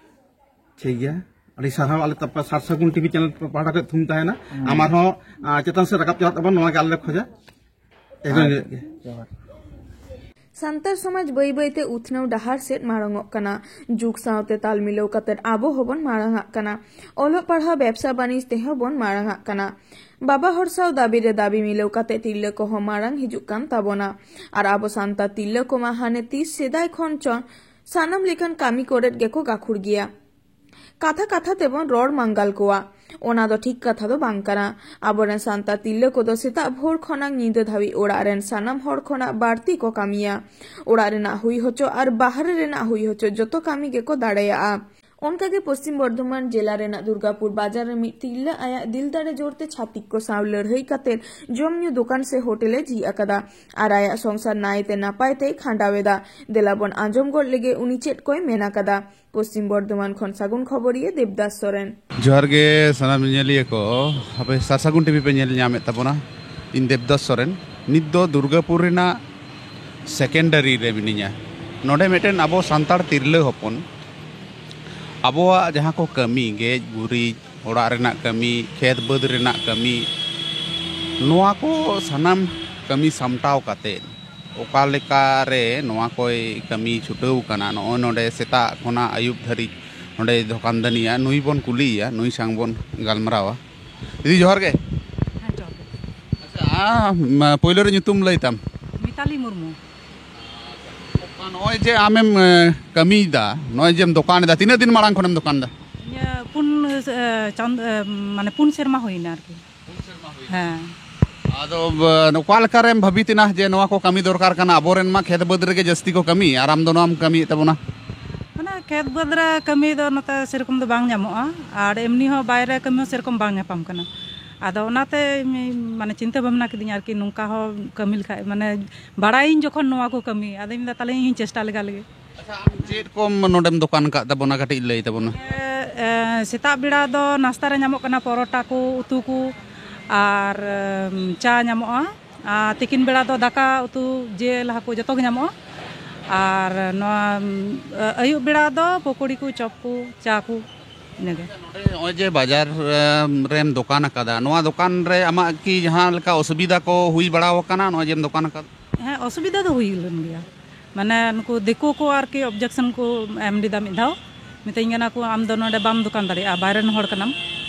ᱴᱷᱤᱠ ᱜᱮᱭᱟ, ᱟᱹᱰᱤ ᱥᱟᱨᱦᱟᱣ᱾ ᱟᱞᱮ ᱛᱟᱯᱟ-, ᱥᱟᱨ ᱥᱟᱹᱜᱩᱱ ᱴᱤᱵᱷᱤ ᱪᱮᱱᱮᱞ ᱯᱟᱦᱴᱟ ᱠᱷᱚᱱ ᱛᱷᱩᱢ ᱛᱟᱦᱮᱱᱟ᱾ ᱦᱩᱸ᱾ ᱟᱢ ᱟᱨᱦᱚᱸ, ᱟ, ᱪᱮᱛᱟᱱ ᱥᱮᱫ ᱨᱟᱠᱟᱵ ᱪᱟᱞᱟᱜ ᱛᱟᱵᱚᱱ, ᱱᱚᱣᱟ ᱜᱮ ᱟᱞᱮ ᱞᱮ ᱠᱷᱚᱡᱟ᱾ ᱮᱠᱫᱚᱢ ᱟᱪᱪᱷᱟ, ᱜᱮ᱾ ᱡᱚᱦᱟᱨ᱾ ᱥᱟᱱᱛᱟᱲ ᱥᱚᱢᱟᱡᱽ ᱵᱟᱹᱭ ᱵᱟᱹᱭ ᱛᱮ ᱩᱛᱱᱟᱹᱣ ᱰᱟᱦᱟᱨ ᱥᱮᱫ ᱢᱟᱲᱟᱝ ᱚᱜ ᱠᱟᱱᱟ᱾ ᱡᱩᱜᱽ ᱥᱟᱶᱛᱮ ᱛᱟᱞ ᱢᱤᱞᱟᱹᱣ ᱠᱟᱛᱮ ᱟᱵᱚ ᱦᱚᱸᱵᱚᱱ ᱢᱟᱲᱟᱝ ᱟᱜ ᱠᱟᱱᱟ᱾ ᱚᱞᱚᱜ ᱯᱟᱲᱦᱟᱣ, ᱵᱮᱵᱽᱥᱟ ᱵᱟᱹᱱᱤᱡᱽ ᱛᱮᱦᱚᱸ ᱵᱚᱱ ᱢᱟᱲᱟᱝ ᱟᱜ ᱠᱟᱱᱟ᱾ ᱵᱟᱵᱟ ᱦᱚᱲ ᱥᱟᱶ ᱫᱟᱹᱵᱤ ᱨᱮ ᱫᱟᱹᱵᱤ ᱢᱤᱞᱟᱹᱣ ᱠᱟᱛᱮ ᱛᱤᱨᱞᱟᱹ ᱠᱚᱦᱚᱸ ᱢᱟᱲᱟᱝ ᱦᱤᱡᱩᱜ ᱠᱟᱱ ᱛᱟᱵᱚᱱᱟ᱾ ᱟᱨ ᱟᱵᱚ ᱥᱟᱱᱛᱟᱲ ᱛᱤᱨᱞᱟᱹ ᱠᱚᱢᱟ ᱦᱟᱱᱮ ᱛᱤᱥ ᱥᱮᱫᱟᱭ ᱠᱷᱚᱱ ᱪᱚ ᱥᱟᱱᱟᱢ ᱞᱮᱠᱟᱱ ᱠᱟᱹᱢᱤ ᱠᱚᱨᱮᱫ ᱜᱮᱠᱚ ᱜᱟᱹᱠᱷᱩᱲ ᱜᱮᱭᱟ᱾ ᱠᱟᱛᱷᱟ ᱠᱟᱛᱷᱟ ᱛᱮᱵᱚᱱ ᱨᱚᱲ ᱢᱟᱸᱜᱟᱞ ᱠᱚᱣᱟ, ᱚᱱᱟ ᱫᱚ ᱴᱷᱤᱠ ᱠᱟᱛᱷᱟ ᱫᱚ ᱵᱟᱝ ᱠᱟᱱᱟ᱾ ᱟᱵᱚᱨᱮᱱ ᱥᱟᱱᱛᱟᱲ ᱛᱤᱨᱞᱟᱹ ᱠᱚᱫᱚ ᱥᱮᱛᱟᱜ ᱵᱷᱳᱨ ᱠᱷᱚᱱᱟᱜ ᱧᱤᱫᱟᱹ ᱫᱷᱟᱹᱵᱤᱡ ᱚᱲᱟᱜ ᱨᱮᱱ ᱥᱟᱱᱟᱢ ᱦᱚᱲ ᱠᱷᱚᱱᱟᱜ ᱵᱟᱹᱲᱛᱤ ᱠᱚ ᱠᱟᱹᱢᱤᱭᱟ᱾ ᱚᱲᱟᱜ ᱨᱮᱱᱟᱜ ᱦᱩᱭ ᱦᱚᱪᱚ ᱟᱨ ᱵᱟᱦᱨᱮ ᱨᱮᱱᱟᱜ ᱦᱩᱭ ᱦᱚᱪᱚ ᱡᱚᱛᱚ ᱠᱟᱹᱢᱤ ᱜᱮᱠᱚ ᱫᱟᱲᱮᱭᱟᱜᱼᱟ᱾ ᱚᱱᱠᱟᱜᱮ ᱯᱚᱥᱪᱤᱢ ᱵᱚᱨᱫᱷᱚᱢᱟᱱ ᱡᱮᱞᱟ ᱨᱮᱱᱟᱜ ᱫᱩᱨᱜᱟᱯᱩᱨ ᱵᱟᱡᱟᱨ ᱨᱮ ᱢᱤᱫ ᱛᱤᱨᱞᱟᱹ ᱟᱭᱟᱜ ᱫᱤᱞ ᱫᱟᱲᱮ ᱡᱳᱨᱛᱮ ᱪᱷᱟᱹᱛᱤᱠ ᱠᱚ ᱥᱟᱶ ᱞᱟᱹᱲᱦᱟᱹᱭ ᱠᱟᱛᱮ ᱡᱚᱢ ᱧᱩ ᱫᱚᱠᱟᱱ ᱥᱮ ᱦᱳᱴᱮᱞ ᱮ ᱡᱷᱤᱡ ᱟᱠᱟᱫᱟ ᱟᱨ ᱟᱭᱟᱜ ᱥᱚᱝᱥᱟᱨ ᱱᱟᱭᱛᱮ ᱱᱟᱯᱟᱭ ᱛᱮᱭ ᱠᱷᱟᱸᱰᱟᱣ ᱮᱫᱟ᱾ ᱫᱮᱞᱟ ᱵᱚᱱ ᱟᱸᱡᱚᱢ ᱜᱚᱫ ᱞᱮᱜᱮ ᱩᱱᱤ ᱪᱮᱫ ᱠᱚᱭ ᱢᱮᱱ ᱟᱠᱟᱫᱟ᱾ ᱯᱚᱥᱪᱤᱢ ᱵᱚᱨᱫᱷᱚᱢᱟᱱ ᱠᱷᱚᱱ ᱥᱟᱹᱜᱩᱱ ᱠᱷᱚᱵᱚᱨᱤᱭᱟᱹ ᱫᱮᱵᱽᱫᱟᱥ ᱥᱚᱨᱮᱱ᱾ ᱡᱚᱦᱟᱨ ᱜᱮ ᱥᱟᱱᱟᱢ ᱧᱮᱧᱮᱞᱤᱭᱟᱹ ᱠᱚ, ᱟᱯᱮ ᱥᱟᱨ ᱥᱟᱹᱜᱩᱱ ᱴᱤᱵᱷᱤ ᱯᱮ ᱧᱮᱞ ᱧᱟᱢᱮᱫ ᱛᱟᱵᱚᱱᱟ᱾ ᱤᱧ ᱫᱮᱵᱽᱫᱟᱥ ᱥᱚᱨᱮᱱ᱾ ᱱᱤᱛ ᱫᱚ ᱫᱩᱨᱜᱟᱯᱩᱨ ᱨᱮᱱᱟᱜ ᱥᱮᱠᱮᱱᱰᱟᱨᱤ ᱨᱮ ᱢᱤᱱᱟᱹᱧᱟ᱾ ᱱᱚᱰᱮ ᱢᱤᱫᱴᱮᱱ ᱟᱵᱚ ᱥᱟᱱᱛᱟᱲ ᱛᱤᱨᱞᱟᱹ ᱦᱚᱯᱚᱱ ᱟᱵᱚᱣᱟᱜ ᱡᱟᱦᱟᱸ ᱠᱚ ᱠᱟᱹᱢᱤ, ᱜᱮᱡ ᱜᱩᱨᱤᱡ, ᱚᱲᱟᱜ ᱨᱮᱱᱟᱜ ᱠᱟᱹᱢᱤ, ᱠᱷᱮᱛ ᱵᱟᱹᱫᱽ ᱨᱮᱱᱟᱜ ᱠᱟᱹᱢᱤ, ᱱᱚᱣᱟ ᱠᱚ ᱥᱟᱱᱟᱢ ᱠᱟᱹᱢᱤ ᱥᱟᱢᱴᱟᱣ ᱠᱟᱛᱮ ᱚᱠᱟ ᱞᱮᱠᱟ ᱨᱮ ᱱᱚᱣᱟ ᱠᱚᱭ ᱠᱟᱹᱢᱤ ᱪᱷᱩᱴᱟᱹᱣ ᱠᱟᱱᱟ, ᱱᱚᱜᱼᱚᱭ ᱱᱚᱰᱮ ᱥᱮᱛᱟᱜ ᱠᱷᱚᱱᱟᱜ ᱟᱹᱭᱩᱵ ᱫᱷᱟᱹᱨᱤᱡ ᱱᱚᱰᱮ ᱫᱚᱠᱟᱱ ᱫᱟᱹᱱᱤᱭᱟ, ᱱᱩᱭ ᱵᱚᱱ ᱠᱩᱞᱤᱭᱮᱭᱟ, ᱱᱩᱭ ᱥᱟᱝ ᱵᱚᱱ ᱜᱟᱞᱢᱟᱨᱟᱣᱟ᱾ ᱫᱤᱫᱤ, ᱡᱚᱦᱟᱨ ᱜᱮ᱾ ᱦᱮᱸ, ᱡᱚᱦᱟᱨ ᱜᱮ᱾ ᱟᱪᱪᱷᱟ, ᱟᱢ, ᱯᱳᱭᱞᱳ ᱨᱮ ᱧᱩᱛᱩᱢ ᱞᱟᱹᱭ ᱛᱟᱢ᱾ ᱢᱤᱛᱟᱞᱤ ᱢᱩᱨᱢᱩ᱾ ᱱᱚᱜᱼᱚᱭ ᱡᱮ ᱟᱢᱮᱢ, ᱮ, ᱠᱟᱹᱢᱤᱭᱮᱫᱟ, ᱱᱚᱜᱼᱚᱭ ᱡᱮᱢ ᱫᱚᱠᱟᱱ ᱮᱫᱟ, ᱛᱤᱱᱟᱹᱜ ᱫᱤᱱ ᱢᱟᱲᱟᱝ ᱠᱷᱚᱱᱮᱢ ᱫᱚᱠᱟᱱ ᱮᱫᱟ? ᱤᱧᱟᱹᱜ ᱯᱩᱱ, ᱮ, ᱪᱟᱸᱫ-, ᱮ, ᱢᱟᱱᱮ ᱯᱩᱱ ᱥᱮᱨᱢᱟ ᱦᱩᱭᱱᱟ ᱟᱨᱠᱤ᱾ ᱯᱩᱱ ᱥᱮᱨᱢᱟ ᱦᱩᱭᱱᱟ᱾ ᱦᱮᱸ᱾ ᱟᱫᱚ, ᱵ-, ᱚᱠᱟ ᱞᱮᱠᱟᱨᱮᱢ ᱵᱷᱟᱹᱵᱤᱛ ᱮᱱᱟ ᱡᱮ ᱱᱚᱣᱟ ᱠᱚ ᱠᱟᱹᱢᱤ ᱫᱚᱨᱠᱟᱨ ᱠᱟᱱᱟ? ᱟᱵᱚᱨᱮᱱ ᱢᱟ ᱠᱷᱮᱛ ᱵᱟᱹᱫᱽ ᱨᱮᱜᱮ ᱡᱟᱹᱥᱛᱤ ᱠᱚ ᱠᱟᱹᱢᱤ, ᱟᱨ ᱟᱢ ᱫᱚ ᱱᱚᱣᱟᱢ ᱠᱟᱹᱢᱤᱭᱮᱫ ᱛᱟᱵᱚᱱᱟ? ᱢᱟᱱᱮ ᱠᱷᱮᱛ ᱵᱟᱹᱫᱽ ᱨᱮ ᱠᱟᱹᱢᱤ ᱫᱚ ᱱᱚᱛᱮ ᱥᱮᱨᱚᱠᱚᱢ ᱫᱚ ᱵᱟᱝ ᱧᱟᱢᱚᱜᱼᱟ, ᱟᱨ ᱮᱢᱱᱤ ᱦᱚᱸ ᱵᱟᱭᱨᱮ ᱠᱟᱹᱢᱤ ᱦᱚᱸ ᱥᱮᱨᱚᱠᱚᱢ ᱵᱟᱝ ᱧᱟᱯᱟᱢ ᱠᱟᱱᱟ᱾ ᱟᱫᱚ ᱚᱱᱟᱛᱮ ᱤᱧ ᱢᱟᱱᱮ ᱪᱤᱱᱛᱟᱹ ᱵᱷᱟᱵᱽᱱᱟ ᱠᱤᱫᱤᱧ ᱟᱨᱠᱤ, ᱱᱚᱝᱠᱟ ᱦᱚᱸ ᱠᱟᱹᱢᱤ ᱞᱮᱠᱷᱟᱡ, ᱢᱟᱱᱮ ᱵᱟᱲᱟᱭᱟᱹᱧ ᱡᱚᱠᱷᱚᱱ ᱱᱚᱣᱟ ᱠᱚ ᱠᱟᱹᱢᱤ, ᱟᱫᱚᱧ ᱢᱮᱱᱫᱟ ᱛᱟᱦᱞᱮ ᱤᱧ ᱦᱚᱸᱧ ᱪᱮᱥᱴᱟ ᱞᱮᱜᱟ ᱞᱮᱜᱮ᱾ ᱟᱪᱪᱷᱟ, ᱟᱢ ᱪᱮᱫ ᱠᱚᱢ ᱱᱚᱰᱮᱢ ᱫᱚᱠᱟᱱ ᱟᱠᱟᱫ ᱛᱟᱵᱚᱱᱟ, ᱠᱟᱹᱴᱤᱡ ᱞᱟᱹᱭ ᱛᱟᱵᱚᱱ ᱢᱮ᱾ ᱮ, ᱮ, ᱥᱮᱛᱟᱜ ᱵᱮᱲᱟ ᱫᱚ ᱱᱟᱥᱛᱟ ᱨᱮ ᱧᱟᱢᱚᱜ ᱠᱟᱱᱟ ᱯᱚᱨᱚᱴᱟ ᱠᱚ, ᱩᱛᱩ ᱠᱚ, ᱟᱨ, ᱮᱢ, ᱪᱟ ᱧᱟᱢᱚᱜᱼᱟ᱾ ᱟᱨ ᱛᱤᱠᱤᱱ ᱵᱮᱲᱟ ᱫᱚ ᱫᱟᱠᱟ, ᱩᱛᱩ, ᱡᱤᱞ, ᱦᱟᱹᱠᱩ ᱡᱚᱛᱚ ᱜᱮ ᱧᱟᱢᱚᱜᱼᱟ᱾ ᱟᱨ ᱱᱚᱣᱟ, ᱮ, ᱟᱹᱭᱩᱵ ᱵᱮᱲᱟ ᱫᱚ ᱯᱚᱠᱳᱲᱤ ᱠᱚ, ᱪᱚᱯ ᱠᱚ, ᱪᱟ ᱠᱚ, ᱤᱱᱟᱹᱜᱮ᱾ ᱱᱚᱰᱮ ᱱᱚᱜᱼᱚᱭ ᱡᱮ ᱵᱟᱡᱟᱨ, ᱮᱢ, ᱨᱮᱢ ᱫᱚᱠᱟᱱ ᱟᱠᱟᱫᱟ, ᱱᱚᱣᱟ ᱫᱚᱠᱟᱱ ᱨᱮ ᱟᱢᱟᱜ ᱠᱤ ᱡᱟᱦᱟᱸ ᱞᱮᱠᱟ ᱚᱥᱩᱵᱤᱫᱷᱟ ᱠᱚ ᱦᱩᱭ ᱵᱟᱲᱟ ᱟᱠᱟᱱᱟ ᱱᱚᱜᱼᱚᱭ ᱡᱮᱢ ᱫᱚᱠᱟᱱ ᱟᱠᱟᱫ? ᱦᱮᱸ, ᱚᱥᱩᱵᱤᱫᱷᱟ ᱫᱚ ᱦᱩᱭ ᱞᱮᱱ ᱜᱮᱭᱟ᱾ ᱢᱟᱱᱮ ᱱᱩᱠᱩ ᱫᱤᱠᱩ ᱠᱚ ᱟᱨᱠᱤ objection ᱠᱚ ᱮᱢ ᱞᱮᱫᱟ ᱢᱤᱫ ᱫᱷᱟᱣ, ᱢᱤᱛᱟᱹᱧ ᱠᱟᱱᱟ ᱠᱚ, "ᱟᱢ ᱫᱚ ᱱᱚᱰᱮ ᱵᱟᱢ ᱫᱚᱠᱟᱱ ᱫᱟᱲᱮᱭᱟᱜᱼᱟ, ᱵᱟᱭᱨᱮ ᱨᱮᱱ ᱦᱚᱲ ᱠᱟᱱᱟᱢ᱾"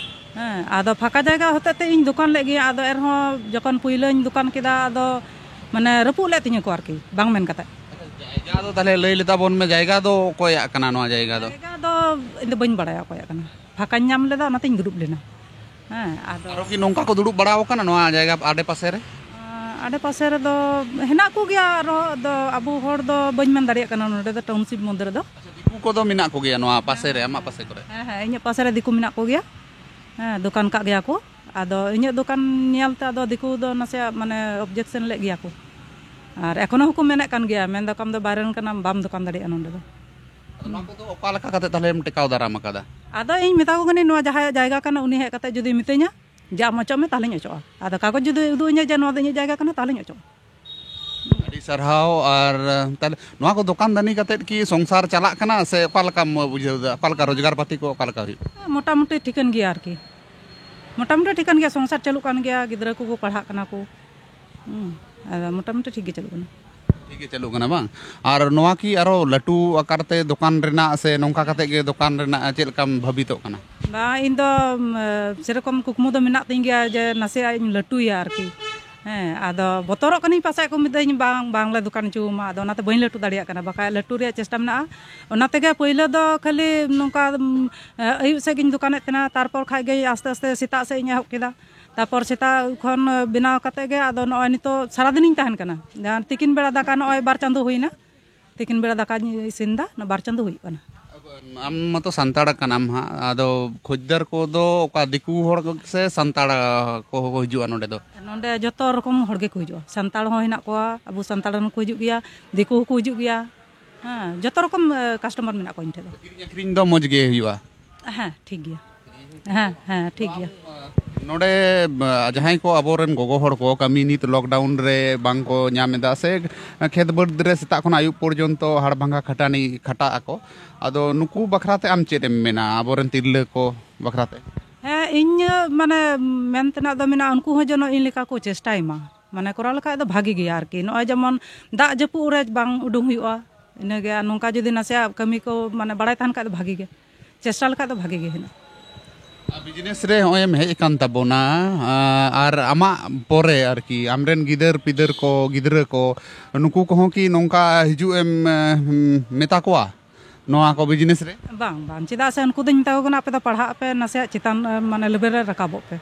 ᱦᱮᱸ, ᱟᱫᱚ ᱯᱷᱟᱸᱠᱟ ᱡᱟᱭᱜᱟ ᱦᱚᱛᱮᱡ ᱛᱮ ᱤᱧ ᱫᱚᱠᱟᱱ ᱞᱮᱫ ᱜᱮᱭᱟ, ᱟᱫᱚ ᱮᱱᱨᱮᱦᱚᱸ ᱡᱚᱠᱷᱚᱱ ᱯᱩᱭᱞᱟᱹᱧ ᱫᱚᱠᱟᱱ ᱠᱮᱫᱟ, ᱟᱫᱚ ᱢᱟᱱᱮ ᱨᱟᱹᱯᱩᱫ ᱞᱮᱫ ᱛᱤᱧᱟᱹ ᱠᱚ ᱟᱨᱠᱤ, ᱵᱟᱝ ᱢᱮᱱ ᱠᱟᱛᱮ᱾ ᱡᱟᱭᱜᱟ ᱫᱚ ᱛᱟᱦᱞᱮ ᱞᱟᱹᱭ ᱞᱮᱛᱟ ᱵᱚᱱ ᱢᱮ, ᱡᱟᱭᱜᱟ ᱫᱚ ᱚᱠᱚᱭᱟᱜ ᱠᱟᱱᱟ ᱱᱚᱣᱟ ᱡᱟᱭᱜᱟ ᱫᱚ? ᱡᱟᱭᱜᱟ ᱫᱚ ᱤᱧ ᱫᱚ ᱵᱟᱹᱧ ᱵᱟᱲᱟᱭᱟ ᱚᱠᱚᱭᱟᱜ ᱠᱟᱱᱟ, ᱯᱷᱟᱸᱠᱟᱧ ᱧᱟᱢ ᱞᱮᱫᱟ, ᱚᱱᱟᱛᱤᱧ ᱫᱩᱲᱩᱵ ᱞᱮᱱᱟ᱾ ᱦᱮᱸ, ᱟᱫᱚ ᱟᱨᱚ ᱠᱤ ᱱᱚᱝᱠᱟ ᱠᱚ ᱫᱩᱲᱩᱵ ᱵᱟᱲᱟ ᱟᱠᱟᱱᱟ ᱱᱚᱣᱟ ᱡᱟᱭᱜᱟ ᱟᱰᱮ ᱯᱟᱥᱮ ᱨᱮ? ᱟᱸ, ᱟᱰᱮ ᱯᱟᱥᱮ ᱨᱮᱫᱚ ᱦᱮᱱᱟᱜ ᱠᱚᱜᱮᱭᱟ, ᱟᱨᱚ ᱫᱚ ᱟᱵᱚ ᱦᱚᱲ ᱫᱚ ᱵᱟᱹᱧ ᱢᱮᱱ ᱫᱟᱲᱮᱭᱟᱜ ᱠᱟᱱᱟ ᱱᱚᱰᱮ ᱫᱚ township ᱢᱚᱫᱽᱫᱷᱮ ᱨᱮᱫᱚ᱾ ᱟᱪᱪᱷᱟ, ᱫᱤᱠᱩ ᱠᱚᱫᱚ ᱢᱮᱱᱟᱜ ᱠᱚᱜᱮᱭᱟ ᱱᱚᱣᱟ ᱯᱟᱥᱮ ᱨᱮ, ᱟᱢᱟᱜ ᱯᱟᱥᱮ ᱠᱚᱨᱮ? ᱦᱮᱸ, ᱦᱮᱸ, ᱤᱧᱟᱹᱜ ᱯᱟᱥᱮ ᱨᱮ ᱫᱤᱠᱩ ᱢᱮᱱᱟᱜ ᱠᱚᱜᱮᱭᱟ᱾ ᱦᱮᱸ, ᱫᱚᱠᱟᱱ ᱠᱟᱜ ᱜᱮᱭᱟ ᱠᱚ᱾ ᱟᱫᱚ ᱤᱧᱟᱹᱜ ᱫᱚᱠᱟᱱ ᱧᱮᱞ ᱛᱮ ᱟᱫᱚ ᱫᱤᱠᱩ ᱫᱚ ᱱᱟᱥᱮᱭᱟᱜ ᱢᱟᱱᱮ objection ᱞᱮᱫ ᱜᱮᱭᱟ ᱠᱚ᱾ ᱟᱨ ᱮᱠᱷᱚᱱᱳ ᱦᱚᱸᱠᱚ ᱢᱮᱱᱮᱫ ᱠᱟᱱ ᱜᱮᱭᱟ, ᱢᱮᱱ ᱫᱟᱠᱚ, "ᱟᱢ ᱫᱚ ᱵᱟᱭᱨᱮ ᱨᱮᱱ ᱠᱟᱱᱟᱢ, ᱵᱟᱢ ᱫᱚᱠᱟᱱ ᱫᱟᱲᱮᱭᱟᱜᱼᱟ ᱱᱚᱰᱮ ᱫᱚ᱾" ᱟᱫᱚ ᱱᱚᱣᱟ ᱠᱚᱫᱚ ᱚᱠᱟ ᱞᱮᱠᱟ ᱠᱟᱛᱮ ᱛᱟᱦᱞᱮᱢ ᱴᱮᱠᱟᱣ ᱫᱟᱨᱟᱢ ᱟᱠᱟᱫᱟ? ᱟᱫᱚ ᱤᱧ ᱢᱮᱛᱟ ᱠᱚ ᱠᱟᱹᱱᱟᱹᱧ, ᱱᱚᱣᱟ ᱡᱟᱦᱟᱸᱭᱟᱜ ᱡᱟᱭᱜᱟ ᱠᱟᱱᱟ, ᱩᱱᱤ ᱦᱮᱡ ᱠᱟᱛᱮ ᱡᱩᱫᱤ ᱢᱤᱛᱟᱹᱧᱟ ᱡᱮ, "ᱟᱢ ᱚᱪᱚᱜ ᱢᱮ", ᱛᱟᱦᱞᱮᱧ ᱚᱪᱚᱜᱼᱟ᱾ ᱟᱫᱚ ᱠᱟᱜᱚᱡᱽ ᱡᱩᱫᱤ ᱩᱫᱩᱜ ᱟᱹᱧᱟ ᱡᱮ, "ᱱᱚᱣᱟ ᱫᱚ ᱤᱧᱟᱹᱜ ᱡᱟᱭᱜᱟ ᱠᱟᱱᱟ", ᱛᱟᱦᱞᱮᱧ ᱚᱪᱚᱜᱼᱟ᱾ ᱟᱹᱰᱤ ᱥᱟᱨᱦᱟᱣ᱾ ᱟᱨ ᱛᱟᱦᱞᱮ ᱱᱚᱣᱟ ᱠᱚ ᱫᱚᱠᱟᱱ ᱫᱟᱹᱱᱤ ᱠᱟᱛᱮᱫ ᱠᱤ ᱥᱚᱝᱥᱟᱨ ᱪᱟᱞᱟᱜ ᱠᱟᱱᱟ, ᱥᱮ ᱚᱠᱟ ᱞᱮᱠᱟᱢ ᱵᱩᱡᱷᱟᱹᱣ ᱮᱫᱟ? ᱚᱠᱟ ᱞᱮᱠᱟ ᱨᱳᱡᱽᱜᱟᱨ ᱯᱟᱹᱛᱤ ᱠᱚ ᱚᱠᱟ ᱞᱮᱠᱟ ᱦᱩᱭᱩᱜ? ᱢᱚᱴᱟᱢᱩᱴᱤ ᱴᱷᱤᱠᱟᱹᱱ ᱜᱮᱭᱟ ᱟᱨᱠᱤ᱾ ᱢᱚᱴᱟᱢᱩᱴᱤ ᱴᱷᱤᱠᱟᱹᱱ ᱜᱮᱭᱟ, ᱥᱚᱝᱥᱟᱨ ᱪᱟᱹᱞᱩᱜ ᱠᱟᱱ ᱜᱮᱭᱟ, ᱜᱤᱫᱽᱨᱟᱹ ᱠᱚᱠᱚ ᱯᱟᱲᱦᱟᱜ ᱠᱟᱱᱟ ᱠᱚ᱾ ᱦᱩᱸ, ᱟᱫᱚ ᱢᱚᱴᱟᱢᱩᱴᱤ ᱴᱷᱤᱠ ᱜᱮ ᱪᱟᱹᱞᱩᱜ ᱠᱟᱱᱟ᱾ ᱴᱷᱤᱠ ᱜᱮ ᱪᱟᱹᱞᱩᱜ ᱠᱟᱱᱟ ᱵᱟᱝ? ᱟᱨ ᱱᱚᱣᱟ ᱠᱤ ᱟᱨᱚ ᱞᱟᱹᱴᱩ ᱟᱠᱟᱨ ᱛᱮ ᱫᱚᱠᱟᱱ ᱨᱮᱱᱟᱜ ᱥᱮ ᱱᱚᱝᱠᱟ ᱠᱟᱛᱮ ᱜᱮ ᱫᱚᱠᱟᱱ ᱨᱮᱱᱟᱜ ᱪᱮᱫ ᱞᱮᱠᱟᱢ ᱵᱷᱟᱵᱤᱛᱚᱜ ᱠᱟᱱᱟ? ᱵᱟᱝ, ᱤᱧ ᱫᱚ, ᱩᱢ, ᱥᱮᱨᱚᱠᱚᱢ ᱠᱩᱠᱢᱩ ᱫᱚ ᱢᱮᱱᱟᱜ ᱛᱤᱧ ᱜᱮᱭᱟ ᱡᱮ ᱱᱟᱥᱮᱭᱟᱜ ᱤᱧ ᱞᱟᱹᱴᱩᱭᱟ ᱟᱨᱠᱤ᱾ ᱦᱮᱸ, ᱟᱫᱚ ᱵᱚᱛᱚᱨᱚᱜ ᱠᱟᱹᱱᱟᱹᱧ ᱯᱟᱥᱮᱡ ᱠᱚ ᱢᱤᱫ ᱫᱷᱟᱣ ᱤᱧ ᱵᱟᱝ, ᱵᱟᱝᱞᱮ ᱫᱚᱠᱟᱱ ᱦᱚᱪᱚᱣᱟᱢᱟ, ᱟᱫᱚ ᱚᱱᱟᱛᱮ ᱵᱟᱹᱧ ᱞᱟᱹᱴᱩ ᱫᱟᱲᱮᱭᱟᱜ ᱠᱟᱱᱟ, ᱵᱟᱠᱷᱟᱡ ᱞᱟᱹᱴᱩ ᱨᱮᱭᱟᱜ ᱪᱮᱥᱴᱟ ᱢᱮᱱᱟᱜᱼᱟ᱾ ᱚᱱᱟ ᱛᱮᱜᱮ ᱯᱳᱭᱞᱳ ᱫᱚ ᱠᱷᱟᱹᱞᱤ ᱱᱚᱝᱠᱟ, ᱩᱢ, ᱟᱹᱭᱩᱵ ᱥᱮᱫ ᱜᱤᱧ ᱫᱚᱠᱟᱱᱮᱫ ᱛᱟᱦᱮᱱᱟ, ᱛᱟᱨᱯᱚᱨ ᱠᱷᱟᱡ ᱜᱮ ᱟᱥᱛᱮ ᱟᱥᱛᱮ ᱥᱮᱛᱟᱜ ᱥᱮᱫ ᱤᱧ ᱮᱦᱚᱵ ᱠᱮᱫᱟ᱾ ᱛᱟᱨᱯᱚᱨ ᱥᱮᱛᱟᱜ ᱠᱷᱚᱱ ᱵᱮᱱᱟᱣ ᱠᱟᱛᱮ ᱜᱮ ᱟᱫᱚ ᱱᱚᱜᱼᱚᱭ ᱱᱤᱛᱚᱜ ᱥᱟᱨᱟᱫᱤᱱᱤᱧ ᱛᱟᱦᱮᱱ ᱠᱟᱱᱟ᱾ ᱡᱟᱦᱟᱸ ᱛᱤᱠᱤᱱ ᱵᱮᱲᱟ ᱫᱟᱠᱟ ᱱᱚᱜᱼᱚᱭ ᱵᱟᱨ ᱪᱟᱸᱫᱳ ᱦᱩᱭᱱᱟ, ᱛᱤᱠᱤᱱ ᱵᱮᱲᱟ ᱫᱟᱠᱟᱧ ᱤᱥᱤᱱ ᱮᱫᱟ, ᱚᱱᱟ ᱵᱟᱨ ᱪᱟᱸᱫᱳ ᱦᱩᱭᱩᱜ ᱠᱟᱱᱟ᱾ ᱟᱢ ᱢᱟᱛᱚ ᱥᱟᱱᱛᱟᱲ ᱠᱟᱱᱟᱢ ᱦᱟᱸᱜ, ᱟᱫᱚ ᱠᱷᱚᱡᱽᱫᱟᱨ ᱠᱚᱫᱚ ᱚᱠᱟ ᱫᱤᱠᱩ ᱦᱚᱲ ᱥᱮ ᱥᱟᱱᱛᱟᱲ ᱠᱚ ᱦᱤᱡᱩᱜᱼᱟ ᱱᱚᱸᱰᱮ ᱫᱚ? ᱱᱚᱸᱰᱮ ᱡᱚᱛᱚ ᱨᱚᱠᱚᱢ ᱦᱚᱲ ᱜᱮᱠᱚ ᱦᱤᱡᱩᱜᱼᱟ, ᱥᱟᱱᱛᱟᱲ ᱦᱚᱸ ᱦᱮᱱᱟᱜ ᱠᱚᱣᱟ, ᱟᱵᱚ ᱥᱟᱱᱛᱟᱲ ᱨᱮᱱ ᱠᱚ ᱦᱤᱡᱩᱜ ᱜᱮᱭᱟ, ᱫᱤᱠᱩ ᱦᱚᱸᱠᱚ ᱦᱤᱡᱩᱜ ᱜᱮᱭᱟ᱾ ᱦᱮᱸ, ᱡᱚᱛᱚ ᱨᱚᱠᱚᱢ, ᱮ, ᱠᱟᱥᱴᱚᱢᱟᱨ ᱢᱮᱱᱟᱜ ᱠᱚᱣᱟ ᱤᱧ ᱴᱷᱮᱱ ᱫᱚ᱾ ᱠᱤᱨᱤᱧ ᱟᱹᱠᱷᱨᱤᱧ ᱫᱚ ᱢᱚᱡᱽ ᱜᱮ ᱦᱩᱭᱩᱜᱼᱟ? ᱦᱮᱸ, ᱴᱷᱤᱠ ᱜᱮᱭᱟ᱾ ᱦᱮᱸ, ᱦᱮᱸ, ᱴᱷᱤᱠ ᱜᱮᱭᱟ᱾ ᱱᱚᱰᱮ, ᱟ, ᱡᱟᱦᱟᱸᱭ ᱠᱚ ᱟᱵᱚᱨᱮᱱ ᱜᱚᱜᱚ ᱦᱚᱲ ᱠᱚ ᱠᱟᱹᱢᱤ ᱱᱤᱛ ᱞᱚᱠᱰᱟᱣᱩᱱ ᱨᱮ ᱵᱟᱝ ᱠᱚ ᱧᱟᱢ ᱮᱫᱟ, ᱥᱮ ᱠᱷᱮᱛ ᱵᱟᱹᱫᱽ ᱨᱮ ᱥᱮᱛᱟᱜ ᱠᱷᱚᱱ ᱟᱹᱭᱩᱵ ᱯᱚᱨᱡᱚᱱᱛᱚ ᱦᱟᱲ ᱵᱷᱟᱝᱜᱟ ᱠᱷᱟᱴᱟᱱᱤ ᱠᱷᱟᱴᱟᱜ ᱟᱠᱚ, ᱟᱫᱚ ᱱᱩᱠᱩ ᱵᱟᱠᱷᱨᱟ ᱛᱮ ᱟᱢ ᱪᱮᱫ ᱮᱢ ᱢᱮᱱᱟ, ᱟᱵᱚᱨᱮᱱ ᱛᱤᱨᱞᱟᱹ ᱠᱚ ᱵᱟᱠᱷᱨᱟ ᱛᱮ? ᱦᱮᱸ, ᱤᱧ, ᱢᱟᱱᱮ, ᱢᱮᱱ ᱛᱮᱱᱟᱜ ᱫᱚ ᱢᱮᱱᱟᱜᱼᱟ, ᱩᱱᱠᱩ ᱦᱚᱸ ᱡᱮᱱᱚ ᱤᱧ ᱞᱮᱠᱟ ᱠᱚ ᱪᱮᱥᱴᱟᱭ ᱢᱟ, ᱢᱟᱱᱮ, ᱠᱚᱨᱟᱣ ᱞᱮᱠᱷᱟᱡ ᱫᱚ ᱵᱷᱟᱜᱤ ᱜᱮᱭᱟ ᱟᱨᱠᱤ᱾ ᱱᱚᱜᱼᱚᱭ ᱡᱮᱢᱚᱱ ᱫᱟᱜ ᱡᱟᱹᱯᱩᱫ ᱨᱮ ᱵᱟᱝ ᱩᱰᱩᱝ ᱦᱩᱭᱩᱜᱼᱟ, ᱤᱱᱟᱹᱜᱮ᱾ ᱟᱨ ᱱᱚᱝᱠᱟ ᱡᱩᱫᱤ ᱱᱟᱥᱮᱭᱟᱜ ᱠᱟᱹᱢᱤ ᱠᱚ, ᱢᱟᱱᱮ, ᱵᱟᱲᱟᱭ ᱛᱟᱦᱮᱱ ᱠᱷᱟᱡ ᱫᱚ ᱵᱷᱟᱜᱤ ᱜᱮ, ᱪᱮᱥᱴᱟ ᱞᱮᱠᱷᱟᱡ ᱫᱚ ᱵᱷᱟᱜᱤ ᱜᱮ ᱦᱮᱱᱟᱜᱼᱟ᱾ ᱵᱤᱡᱽᱱᱮᱥ ᱨᱮ ᱦᱚᱸᱜᱼᱚᱭ ᱮᱢ ᱦᱮᱡ ᱟᱠᱟᱱ ᱛᱟᱵᱚᱱᱟ, ᱟ, ᱟᱨ ᱟᱢᱟᱜ ᱯᱚᱨᱮ ᱟᱨᱠᱤ ᱟᱢᱨᱮᱱ ᱜᱤᱫᱟᱹᱨ ᱯᱤᱫᱟᱹᱨ ᱠᱚ, ᱜᱤᱫᱽᱨᱟᱹ ᱠᱚ, ᱱᱩᱠᱩ ᱠᱚᱦᱚᱸ ᱠᱤ ᱱᱚᱝᱠᱟ ᱦᱤᱡᱩᱜ ᱮᱢ, ᱮ, ᱢᱮᱛᱟ ᱠᱚᱣᱟ ᱱᱚᱣᱟ ᱠᱚ ᱵᱤᱡᱽᱱᱮᱥ ᱨᱮ? ᱵᱟᱝ, ᱵᱟᱝ, ᱪᱮᱫᱟᱜ ᱥᱮ ᱩᱱᱠᱩ ᱫᱚᱧ ᱢᱮᱛᱟ ᱠᱚ ᱠᱟᱱᱟ, "ᱟᱯᱮ ᱫᱚ ᱯᱟᱲᱦᱟᱜ ᱯᱮ, ᱱᱟᱥᱮᱭᱟᱜ ᱪᱮᱛᱟᱱ, ᱮ, ᱢᱟᱱᱮ, ᱞᱮᱵᱮᱞ ᱨᱮ ᱨᱟᱠᱟᱵᱚᱜ ᱯᱮ᱾"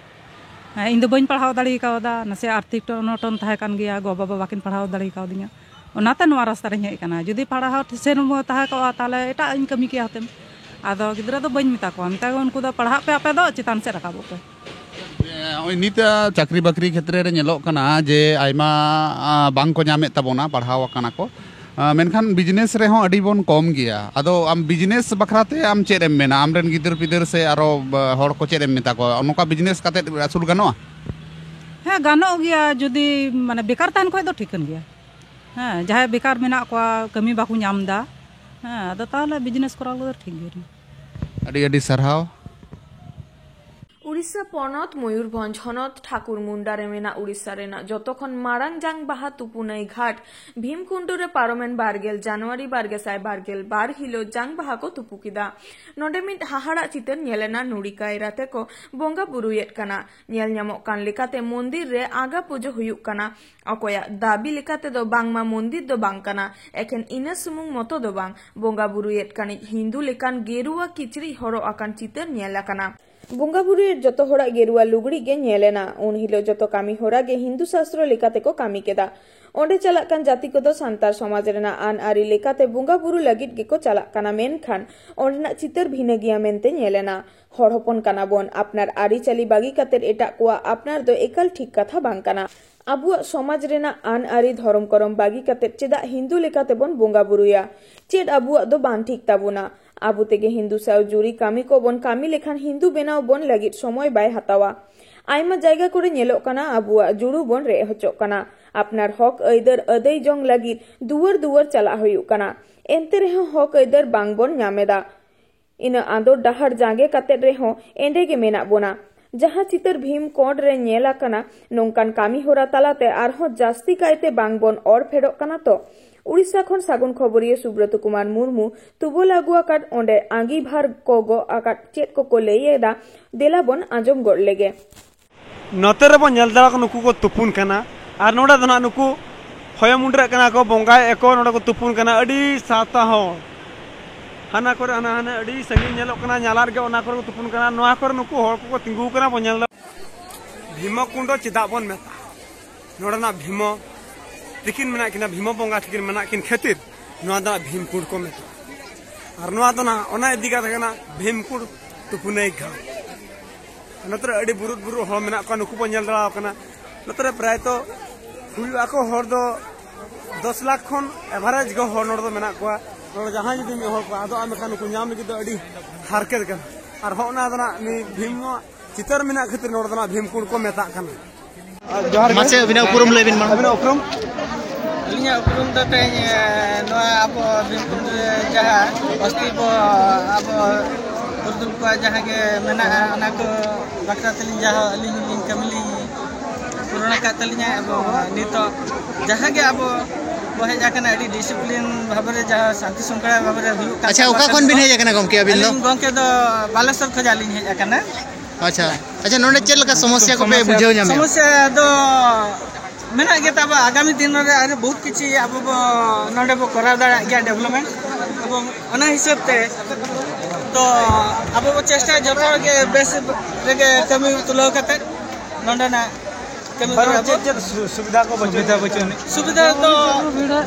ᱦᱮᱸ, ᱤᱧ ᱫᱚ ᱵᱟᱹᱧ ᱯᱟᱲᱦᱟᱣ ᱫᱟᱲᱮ ᱠᱟᱣᱫᱟ, ᱱᱟᱥᱮᱭᱟᱜ ᱟᱨᱛᱷᱤᱠ ᱚᱱᱚᱴᱚᱱ ᱛᱟᱦᱮᱸ ᱠᱟᱱ ᱜᱮᱭᱟ, ᱜᱚ ᱵᱟᱵᱟ ᱵᱟᱹᱠᱤᱱ ᱯᱟᱲᱦᱟᱣ ᱫᱟᱲᱮ ᱠᱟᱣᱫᱤᱧᱟ, ᱚᱱᱟᱛᱮ ᱱᱚᱣᱟ ᱨᱟᱥᱛᱟ ᱨᱤᱧ ᱦᱮᱡ ᱟᱠᱟᱱᱟ᱾ ᱡᱩᱫᱤ ᱯᱟᱲᱦᱟᱣ ᱴᱷᱤᱥᱮᱱ ᱛᱟᱦᱮᱸ ᱠᱚᱜᱼᱟ, ᱛᱟᱦᱚᱞᱮ ᱮᱴᱟᱜ ᱤᱧ ᱠᱟᱹᱢᱤ ᱠᱮᱭᱟ ᱦᱚᱛᱮᱢ᱾ ᱟᱫᱚ ᱜᱤᱫᱽᱨᱟᱹ ᱫᱚ ᱵᱟᱹᱧ ᱢᱮᱛᱟ ᱠᱚᱣᱟ, ᱢᱮᱛᱟ ᱠᱚᱣᱟ, "ᱩᱱᱠᱩ ᱫᱚ ᱯᱟᱲᱦᱟᱜ ᱯᱮ, ᱟᱯᱮ ᱫᱚ ᱪᱮᱛᱟᱱ ᱥᱮᱫ ᱨᱟᱠᱟᱵᱚᱜ ᱯᱮ᱾" ᱱᱚᱜᱼᱚᱭ ᱱᱤᱛ, ᱟ, ᱪᱟᱹᱠᱨᱤ ᱵᱟᱹᱠᱨᱤ ᱠᱷᱮᱛᱨᱮ ᱨᱮ ᱧᱮᱞᱚᱜ ᱠᱟᱱᱟ ᱡᱮ ᱟᱭᱢᱟ, ᱟ, ᱵᱟᱝ ᱠᱚ ᱧᱟᱢᱮᱫ ᱛᱟᱵᱚᱱᱟ, ᱯᱟᱲᱦᱟᱣ ᱟᱠᱟᱱᱟ ᱠᱚ, ᱟ, ᱢᱮᱱᱠᱷᱟᱱ ᱵᱤᱡᱽᱱᱮᱥ ᱨᱮᱦᱚᱸ ᱟᱹᱰᱤ ᱵᱚᱱ ᱠᱚᱢ ᱜᱮᱭᱟ᱾ ᱟᱫᱚ ᱟᱢ ᱵᱤᱡᱽᱱᱮᱥ ᱵᱟᱠᱷᱨᱟ ᱛᱮ ᱟᱢ ᱪᱮᱫ ᱮᱢ ᱢᱮᱱᱟ? ᱟᱢᱨᱮᱱ ᱜᱤᱫᱟᱹᱨ ᱯᱤᱫᱟᱹᱨ ᱥᱮ ᱟᱨᱚ, ᱟ, ᱦᱚᱲ ᱠᱚ ᱪᱮᱫ ᱮᱢ ᱢᱮᱛᱟ ᱠᱚᱣᱟ? ᱱᱚᱝᱠᱟ ᱵᱤᱡᱽᱱᱮᱥ ᱠᱟᱛᱮ ᱟᱹᱥᱩᱞ ᱜᱟᱱᱚᱜᱼᱟ? ᱦᱮᱸ, ᱜᱟᱱᱚᱜ ᱜᱮᱭᱟ, ᱡᱩᱫᱤ, ᱢᱟᱱᱮ, ᱵᱮᱠᱟᱨ ᱛᱟᱦᱮᱱ ᱠᱷᱚᱡ ᱫᱚ ᱴᱷᱤᱠᱟᱹᱱ ᱜᱮᱭᱟ᱾ ᱦᱮᱸ, ᱡᱟᱦᱟᱸᱭ ᱵᱮᱠᱟᱨ ᱢᱮᱱᱟᱜ ᱠᱚᱣᱟ, ᱠᱟᱹᱢᱤ ᱵᱟᱠᱚ ᱧᱟᱢ ᱮᱫᱟ᱾ ᱦᱮᱸ, ᱟᱫᱚ ᱛᱟᱦᱚᱞᱮ ᱵᱤᱡᱽᱱᱮᱥ ᱠᱚᱨᱟᱣ ᱠᱚᱫᱚ ᱴᱷᱤᱠ ᱜᱮ ᱨᱮᱦᱚᱸ᱾ ᱟᱹᱰᱤ ᱟᱹᱰᱤ ᱥᱟᱨᱦᱟᱣ᱾ ᱩᱲᱤᱥᱥᱟ ᱯᱚᱱᱚᱛ ᱢᱚᱭᱩᱨᱵᱷᱚᱸᱡᱽ ᱦᱚᱱᱚᱛ ᱴᱷᱟᱠᱩᱨ ᱢᱩᱱᱰᱟ ᱨᱮ ᱢᱮᱱᱟᱜ ᱩᱲᱤᱥᱥᱟ ᱨᱮᱱᱟᱜ ᱡᱚᱛᱚ ᱠᱷᱚᱱ ᱢᱟᱨᱟᱝ ᱡᱟᱝ ᱵᱟᱦᱟ ᱛᱩᱯᱩᱱᱟᱹᱭ ᱜᱷᱟᱴ ᱵᱷᱤᱢᱠᱩᱱᱰᱩ ᱨᱮ ᱯᱟᱨᱚᱢᱮᱱ ᱵᱟᱨ ᱜᱮᱞ ᱡᱟᱱᱩᱣᱟᱨᱤ ᱵᱟᱨ ᱜᱮ ᱥᱟᱭ ᱵᱟᱨ ᱜᱮᱞ ᱵᱟᱨ ᱦᱤᱞᱳᱜ ᱡᱟᱝ ᱵᱟᱦᱟ ᱠᱚ ᱛᱩᱯᱩ ᱠᱮᱫᱟ᱾ ᱱᱚᱰᱮ ᱢᱤᱫ ᱦᱟᱦᱟᱲᱟᱜ ᱪᱤᱛᱟᱹᱨ ᱧᱮᱞ ᱮᱱᱟ, ᱱᱩᱲᱤ ᱠᱟᱭᱨᱟ ᱛᱮᱠᱚ ᱵᱚᱸᱜᱟ ᱵᱩᱨᱩᱭᱮᱫ ᱠᱟᱱᱟ᱾ ᱧᱮᱞ ᱧᱟᱢᱚᱜ ᱠᱟᱱ ᱞᱮᱠᱟᱛᱮ ᱢᱚᱱᱫᱤᱨ ᱨᱮ ᱟᱸᱜᱟ ᱯᱩᱡᱟᱹ ᱦᱩᱭᱩᱜ ᱠᱟᱱᱟ᱾ ᱚᱠᱚᱭᱟᱜ ᱫᱟᱹᱵᱤ ᱞᱮᱠᱟ ᱛᱮᱫᱚ ᱵᱟᱝᱢᱟ ᱢᱚᱱᱫᱤᱨ ᱫᱚ ᱵᱟᱝ ᱠᱟᱱᱟ, ᱮᱠᱷᱮᱱ ᱤᱱᱟᱹ ᱥᱩᱢᱩᱝ ᱢᱚᱛᱚ ᱫᱚ ᱵᱟᱝ, ᱵᱚᱸᱜᱟ ᱵᱩᱨᱩᱭᱮᱫ ᱠᱟᱹᱱᱤᱡ ᱦᱤᱱᱫᱩ ᱞᱮᱠᱟᱱ ᱜᱮᱨᱩᱣᱟ ᱠᱤᱪᱨᱤᱡ ᱦᱚᱨᱚᱜ ᱟᱠᱟᱱ ᱪᱤᱛᱟᱹᱨ ᱧᱮᱞ ᱟᱠᱟᱱᱟ᱾ ᱵᱚᱸᱜᱟ ᱵᱩᱨᱩᱭᱮᱫ ᱡᱚᱛᱚ ᱦᱚᱲᱟᱜ ᱜᱮᱨᱩᱣᱟ ᱞᱩᱜᱽᱲᱤᱡ ᱜᱮ ᱧᱮᱞ ᱮᱱᱟ᱾ ᱩᱱ ᱦᱤᱞᱳᱜ ᱡᱚᱛᱚ ᱠᱟᱹᱢᱤ ᱦᱚᱨᱟ ᱜᱮ ᱦᱤᱱᱫᱩ ᱥᱟᱥᱛᱨᱚ ᱞᱮᱠᱟ ᱛᱮᱠᱚ ᱠᱟᱹᱢᱤ ᱠᱮᱫᱟ᱾ ᱚᱸᱰᱮ ᱪᱟᱞᱟᱜ ᱠᱟᱱ ᱡᱟᱹᱛᱤ ᱠᱚᱫᱚ ᱥᱟᱱᱛᱟᱲ ᱥᱚᱢᱟᱡᱽ ᱨᱮᱱᱟᱜ ᱟᱹᱱ ᱟᱹᱨᱤ ᱞᱮᱠᱟᱛᱮ ᱵᱚᱸᱜᱟ ᱵᱩᱨᱩ ᱞᱟᱹᱜᱤᱫ ᱜᱮᱠᱚ ᱪᱟᱞᱟᱜ ᱠᱟᱱᱟ, ᱢᱮᱱᱠᱷᱟᱱ ᱚᱸᱰᱮᱱᱟᱜ ᱪᱤᱛᱟᱹᱨ ᱵᱷᱤᱱᱟᱹ ᱜᱮᱭᱟ ᱢᱮᱱᱛᱮ ᱧᱮᱞ ᱮᱱᱟ᱾ ᱦᱚᱲ ᱦᱚᱯᱚᱱ ᱠᱟᱱᱟ ᱵᱚᱱ, ᱟᱯᱱᱟᱨ ᱟᱹᱨᱤᱪᱟᱹᱞᱤ ᱵᱟᱹᱜᱤ ᱠᱟᱛᱮᱫ ᱮᱴᱟᱜ ᱠᱚᱣᱟᱜ ᱟᱯᱱᱟᱨ ᱫᱚ ᱮᱠᱟᱞ ᱴᱷᱤᱠ ᱠᱟᱛᱷᱟ ᱵᱟᱝ ᱠᱟᱱᱟ᱾ ᱟᱵᱚᱣᱟᱜ ᱥᱚᱢᱟᱡᱽ ᱨᱮᱱᱟᱜ ᱟᱹᱱ ᱟᱹᱨᱤ ᱫᱷᱚᱨᱚᱢ ᱠᱚᱨᱚᱢ ᱵᱟᱹᱜᱤ ᱠᱟᱛᱮᱫ ᱪᱮᱫᱟᱜ ᱦᱤᱱᱫᱩ ᱞᱮᱠᱟ ᱛᱮᱵᱚᱱ ᱵᱚᱸᱜᱟ ᱵᱩᱨᱩᱭᱟ? ᱪᱮᱫ ᱟᱵᱚᱣᱟᱜ ᱫᱚ ᱵᱟᱝ ᱴᱷᱤᱠ ᱛᱟᱵᱚᱱᱟ? ᱟᱵᱚ ᱛᱮᱜᱮ ᱦᱤᱱᱫᱩ ᱥᱟᱶ ᱡᱩᱨᱤ ᱠᱟᱹᱢᱤ ᱠᱚᱵᱚᱱ ᱠᱟᱹᱢᱤ ᱞᱮᱠᱷᱟᱱ ᱦᱤᱱᱫᱩ ᱵᱮᱱᱟᱣ ᱵᱚᱱ ᱞᱟᱹᱜᱤᱫ ᱥᱚᱢᱚᱭ ᱵᱟᱭ ᱦᱟᱛᱟᱣᱟ᱾ ᱟᱭᱢᱟ ᱡᱟᱭᱜᱟ ᱠᱚᱨᱮ ᱧᱮᱞᱚᱜ ᱠᱟᱱᱟ ᱟᱵᱚᱣᱟᱜ ᱡᱩᱲᱩ ᱵᱚᱱ ᱨᱮᱡ ᱦᱚᱪᱚᱜ ᱠᱟᱱᱟ᱾ ᱟᱯᱱᱟᱨ ᱦᱚᱠ ᱟᱹᱭᱫᱟᱹᱨ ᱟᱹᱫᱟᱹᱭ ᱡᱚᱝ ᱞᱟᱹᱜᱤᱫ ᱫᱩᱣᱟᱹᱨ ᱫᱩᱣᱟᱹᱨ ᱪᱟᱞᱟᱜ ᱦᱩᱭᱩᱜ ᱠᱟᱱᱟ᱾ ᱮᱱᱛᱮ ᱨᱮᱦᱚᱸ ᱦᱚᱠ ᱟᱹᱭᱫᱟᱹᱨ ᱵᱟᱝ ᱵᱚᱱ ᱧᱟᱢ ᱮᱫᱟ᱾ ᱤᱱᱟᱹ ᱟᱸᱫᱳᱲ ᱰᱟᱦᱟᱨ ᱡᱟᱸᱜᱮ ᱠᱟᱛᱮᱫ ᱨᱮᱦᱚᱸ ᱮᱸᱰᱮ ᱜᱮ ᱢᱮᱱᱟᱜ ᱵᱚᱱᱟ᱾ ᱡᱟᱦᱟᱸ ᱪᱤᱛᱟᱹᱨ ᱵᱷᱤᱢ ᱠᱚᱸᱰ ᱨᱮ ᱧᱮᱞ ᱟᱠᱟᱱᱟ, ᱱᱚᱝᱠᱟᱱ ᱠᱟᱹᱢᱤ ᱦᱚᱨᱟ ᱛᱟᱞᱟᱛᱮ ᱟᱨᱦᱚᱸ ᱡᱟᱹᱥᱛᱤ ᱠᱟᱭᱛᱮ ᱵᱟᱝ ᱵᱚᱱ ᱚᱨ ᱯᱷᱮᱰᱚᱜ ᱠᱟᱱᱟ ᱛᱚ? ᱩᱲᱤᱥᱥᱟ ᱠᱷᱚᱱ ᱥᱟᱹᱜᱩᱱ ᱠᱷᱚᱵᱚᱨᱤᱭᱟᱹ ᱥᱩᱵᱨᱚᱛ ᱠᱩᱢᱟᱨ ᱢᱩᱨᱢᱩ ᱛᱩᱵᱚᱞ ᱟᱹᱜᱩ ᱟᱠᱟᱫ ᱚᱸᱰᱮ ᱟᱸᱜᱤᱵᱷᱟᱨ ᱠᱚ ᱜᱚᱜ ᱟᱠᱟᱫ ᱪᱮᱫ ᱠᱚᱠᱚ ᱞᱟᱹᱭ ᱮᱫᱟ, ᱫᱮᱞᱟ ᱵᱚᱱ ᱟᱸᱡᱚᱢ ᱜᱚᱫ ᱞᱮᱜᱮ᱾ ᱱᱚᱛᱮ ᱨᱮᱵᱚᱱ ᱧᱮᱞ ᱫᱟᱲᱮᱭᱟᱜ ᱠᱟᱱᱟ, ᱱᱩᱠᱩ ᱠᱚ ᱛᱩᱯᱩᱱ ᱠᱟᱱᱟ᱾ ᱟᱨ ᱱᱚᱰᱮ ᱫᱚ ᱱᱟᱦᱟᱜ ᱱᱩᱠᱩ ᱦᱚᱭᱚ ᱢᱩᱸᱰᱨᱟᱹᱜ ᱠᱟᱱᱟ ᱠᱚ, ᱵᱚᱸᱜᱟᱭᱮᱫ ᱠᱚ, ᱱᱚᱰᱮ ᱠᱚ ᱛᱩᱯᱩᱱ ᱠᱟᱱᱟ᱾ ᱟᱹᱰᱤ ᱥᱟᱶᱛᱟ ᱦᱚᱲ ᱦᱟᱱᱟ ᱠᱚᱨᱮ, ᱦᱟᱱᱟ, ᱦᱟᱱᱟ ᱟᱹᱰᱤ ᱥᱟᱺᱜᱤᱧ ᱧᱮᱞᱚᱜ ᱠᱟᱱᱟ, ᱧᱟᱞᱟ ᱨᱮᱜᱮ ᱚᱱᱟ ᱠᱚᱨᱮ ᱠᱚ ᱛᱩᱯᱩᱱ ᱠᱟᱱᱟ᱾ ᱱᱚᱣᱟ ᱠᱚᱨᱮ ᱱᱩᱠᱩ ᱦᱚᱲ ᱠᱚᱠᱚ ᱛᱤᱸᱜᱩ ᱠᱟᱱᱟ, ᱵᱚᱱ ᱧᱮᱞ ᱮᱫᱟ᱾ ᱵᱷᱤᱢᱚ ᱠᱩᱸᱰ ᱪᱮᱫᱟᱜ ᱵᱚᱱ ᱢᱮᱛᱟᱜᱼᱟ? ᱱᱚᱰᱮᱱᱟᱜ ᱵᱷᱤᱢᱚ ᱛᱤᱠᱤᱱ ᱢᱮᱱᱟᱜ ᱠᱤᱱᱟ, ᱵᱷᱤᱢᱚ ᱵᱚᱸᱜᱟ ᱛᱤᱠᱤᱱ ᱢᱮᱱᱟᱜ ᱠᱤᱱ ᱠᱷᱟᱹᱛᱤᱨ ᱱᱚᱣᱟ ᱫᱚ ᱵᱷᱤᱢ ᱠᱩᱸᱰ ᱠᱚ ᱢᱮᱛᱟᱜᱼᱟ᱾ ᱟᱨ ᱱᱚᱣᱟ ᱫᱚ ᱱᱟᱦᱟᱜ ᱚᱱᱟ ᱤᱫᱤ ᱠᱟᱛᱮ ᱠᱟᱱᱟ ᱵᱷᱤᱢ ᱠᱩᱸᱰ ᱛᱩᱯᱩᱱᱟᱹᱭ ᱜᱷᱟᱴ᱾ ᱱᱚᱛᱮ ᱨᱮ ᱟᱹᱰᱤ ᱵᱩᱨᱩᱫ ᱵᱩᱨᱩᱫ ᱦᱚᱲ ᱢᱮᱱᱟᱜ ᱠᱚᱣᱟ, ᱱᱩᱠᱩ ᱵᱚᱱ ᱧᱮᱞ ᱫᱟᱲᱮ ᱟᱠᱟᱱᱟ᱾ ᱱᱚᱛᱮ ᱨᱮ ᱯᱨᱟᱭᱛᱚ ᱦᱩᱭᱩᱜ ᱟᱠᱚ ᱦᱚᱲ ᱫᱚ ᱫᱚᱥ ᱞᱟᱠᱷ ᱠᱷᱚᱱ ᱮᱵᱷᱟᱨᱮᱡᱽ ᱜᱮ ᱦᱚᱲ ᱱᱚᱰᱮ ᱫᱚ ᱢᱮᱱᱟᱜ ᱠᱚᱣᱟ᱾ ᱱᱚᱰᱮ ᱡᱟᱦᱟᱸᱭ ᱡᱩᱫᱤ ᱢᱤᱫ ᱦᱚᱲ ᱠᱚ ᱟᱫᱚᱜᱼᱟ, ᱢᱮᱱᱠᱷᱟᱱ ᱱᱩᱠᱩ ᱧᱟᱢ ᱞᱟᱹᱜᱤᱫ ᱫᱚ ᱟᱹᱰᱤ ᱦᱟᱨᱠᱮᱛ ᱠᱟᱱᱟ᱾ ᱟᱨ ᱦᱚᱸ ᱚᱱᱟ ᱫᱚ ᱱᱟᱜ ᱱᱩᱭ ᱵᱷᱤᱢ ᱪᱤᱛᱟᱹᱨ ᱢᱮᱱᱟᱜ ᱠᱷᱟᱹᱛᱤᱨ ᱱᱚᱰᱮ ᱫᱚ ᱱᱟᱜ ᱵᱷᱤᱢ ᱠᱩᱸᱰ ᱠᱚ ᱢᱮᱛᱟᱜ ᱠᱟᱱᱟ᱾ ᱡᱚᱦᱟᱨ ᱜᱮ᱾ ᱢᱟᱥᱮ ᱟᱹᱵᱤᱱᱟᱜ ᱩᱯᱨᱩᱢ ᱞᱟᱹᱭ ᱵᱤᱱ ᱢᱟ᱾ ᱟᱹᱵᱤᱱᱟᱜ ᱩᱯᱨᱩᱢ? ᱟᱹᱞᱤᱧᱟᱜ ᱩᱯᱨᱩᱢ ᱫᱚ ᱛᱮᱦᱮᱧ, ᱮ, ᱱᱚᱣᱟ ᱟᱵᱚ ᱵᱤᱨᱵᱷᱩᱢ ᱨᱮ ᱡᱟᱦᱟᱸ ᱚᱥᱛᱤ ᱵᱚ ᱟᱵᱚ ᱯᱩᱨᱩᱫᱷᱩᱞ ᱠᱚᱣᱟᱜ ᱡᱟᱦᱟᱸ ᱜᱮ ᱢᱮᱱᱟᱜᱼᱟ, ᱚᱱᱟ ᱠᱚ ᱵᱟᱠᱷᱨᱟ ᱛᱮᱞᱤᱧ ᱡᱟᱦᱟᱸ ᱟᱹᱞᱤᱧ ᱦᱚᱸᱞᱤᱧ ᱠᱟᱹᱢᱤ ᱞᱤᱧ ᱯᱩᱨᱚᱱ ᱟᱠᱟᱫ ᱛᱟᱹᱞᱤᱧᱟ᱾ ᱮᱵᱚᱝ ᱱᱤᱛᱚᱜ ᱡᱟᱦᱟᱸ ᱜᱮ ᱟᱵᱚ ᱵᱚ ᱦᱮᱡ ᱟᱠᱟᱱᱟ, ᱟᱹᱰᱤ ᱰᱤᱥᱤᱯᱞᱤᱱ ᱵᱷᱟᱵᱮ ᱨᱮ, ᱡᱟᱦᱟᱸ ᱥᱟᱱᱛᱤ ᱥᱨᱤᱝᱠᱷᱚᱞᱟ ᱵᱷᱟᱵᱮ ᱨᱮ ᱦᱩᱭᱩᱜ ᱠᱟᱱ ᱟᱪᱪᱷᱟ, ᱛᱟᱵᱚᱱᱟ ᱚᱠᱟ ᱠᱷᱚᱱ ᱵᱤᱱ ᱦᱮᱡ ᱟᱠᱟᱱᱟ ᱜᱚᱢᱠᱮ ᱟᱹᱵᱤᱱ ᱫᱚ? ᱟᱹᱞᱤᱧ ᱜᱚᱢᱠᱮ ᱫᱚ ᱵᱟᱞᱮᱥᱚᱨ ᱠᱷᱚᱱᱟᱜ ᱞᱤᱧ ᱦᱮᱡ ᱟᱠᱟᱱᱟ᱾ ᱟᱪᱪᱷᱟ, ᱟᱪᱪᱷᱟ, ᱱᱚᱰᱮ ᱪᱮᱫ ᱞᱮᱠᱟ ᱥᱚᱢᱚᱥᱥᱟ ᱠᱚᱯᱮ ᱵᱩᱡᱷᱟᱹᱣ ᱧᱟᱢᱮᱫᱼᱟ? ᱥᱚᱢᱚᱥᱥᱟ ᱫᱚ ᱢᱮᱱᱟᱜ ᱜᱮ ᱛᱟᱵᱚ, ᱟᱜᱟᱢᱤ ᱫᱤᱱ ᱨᱮ ᱟᱨ ᱵᱚᱦᱩᱛ ᱠᱤᱪᱷᱩ ᱟᱵᱚ ᱵᱚ ᱱᱚᱰᱮ ᱵᱚ ᱠᱚᱨᱟᱣ ᱫᱟᱲᱮᱭᱟᱜ ᱜᱮᱭᱟ ᱰᱮᱵᱷᱞᱚᱯᱢᱮᱱᱴ᱾ ᱮᱵᱚᱝ ᱚᱱᱟ ᱦᱤᱥᱟᱹᱵ ᱛᱮ ᱛᱚ ᱟᱵᱚ ᱵᱚ ᱪᱮᱥᱴᱟᱭᱟ ᱡᱚᱛᱚ ᱦᱚᱲ ᱜᱮ ᱵᱮᱥ ᱨᱮᱜᱮ ᱠᱟᱹᱢᱤ ᱛᱩᱞᱟᱹᱣ ᱠᱟᱛᱮ ᱱᱚᱰᱮᱱᱟᱜ ᱠᱟᱹᱢᱤ ᱦᱚᱨ ᱦᱚᱨᱟ ᱪᱮᱫ ᱵᱚ ᱪᱮᱫ ᱥᱩ-, ᱥᱩᱵᱤᱫᱷᱟ ᱠᱚ ᱵᱟᱹᱪᱩᱜ ᱥᱩᱵᱤᱫᱷᱟ ᱟᱹᱱᱤᱡ? ᱵᱟᱹᱪᱩᱜ ᱟᱹᱱᱤᱡ᱾ ᱥᱩᱵᱤᱫᱷᱟ ᱫᱚ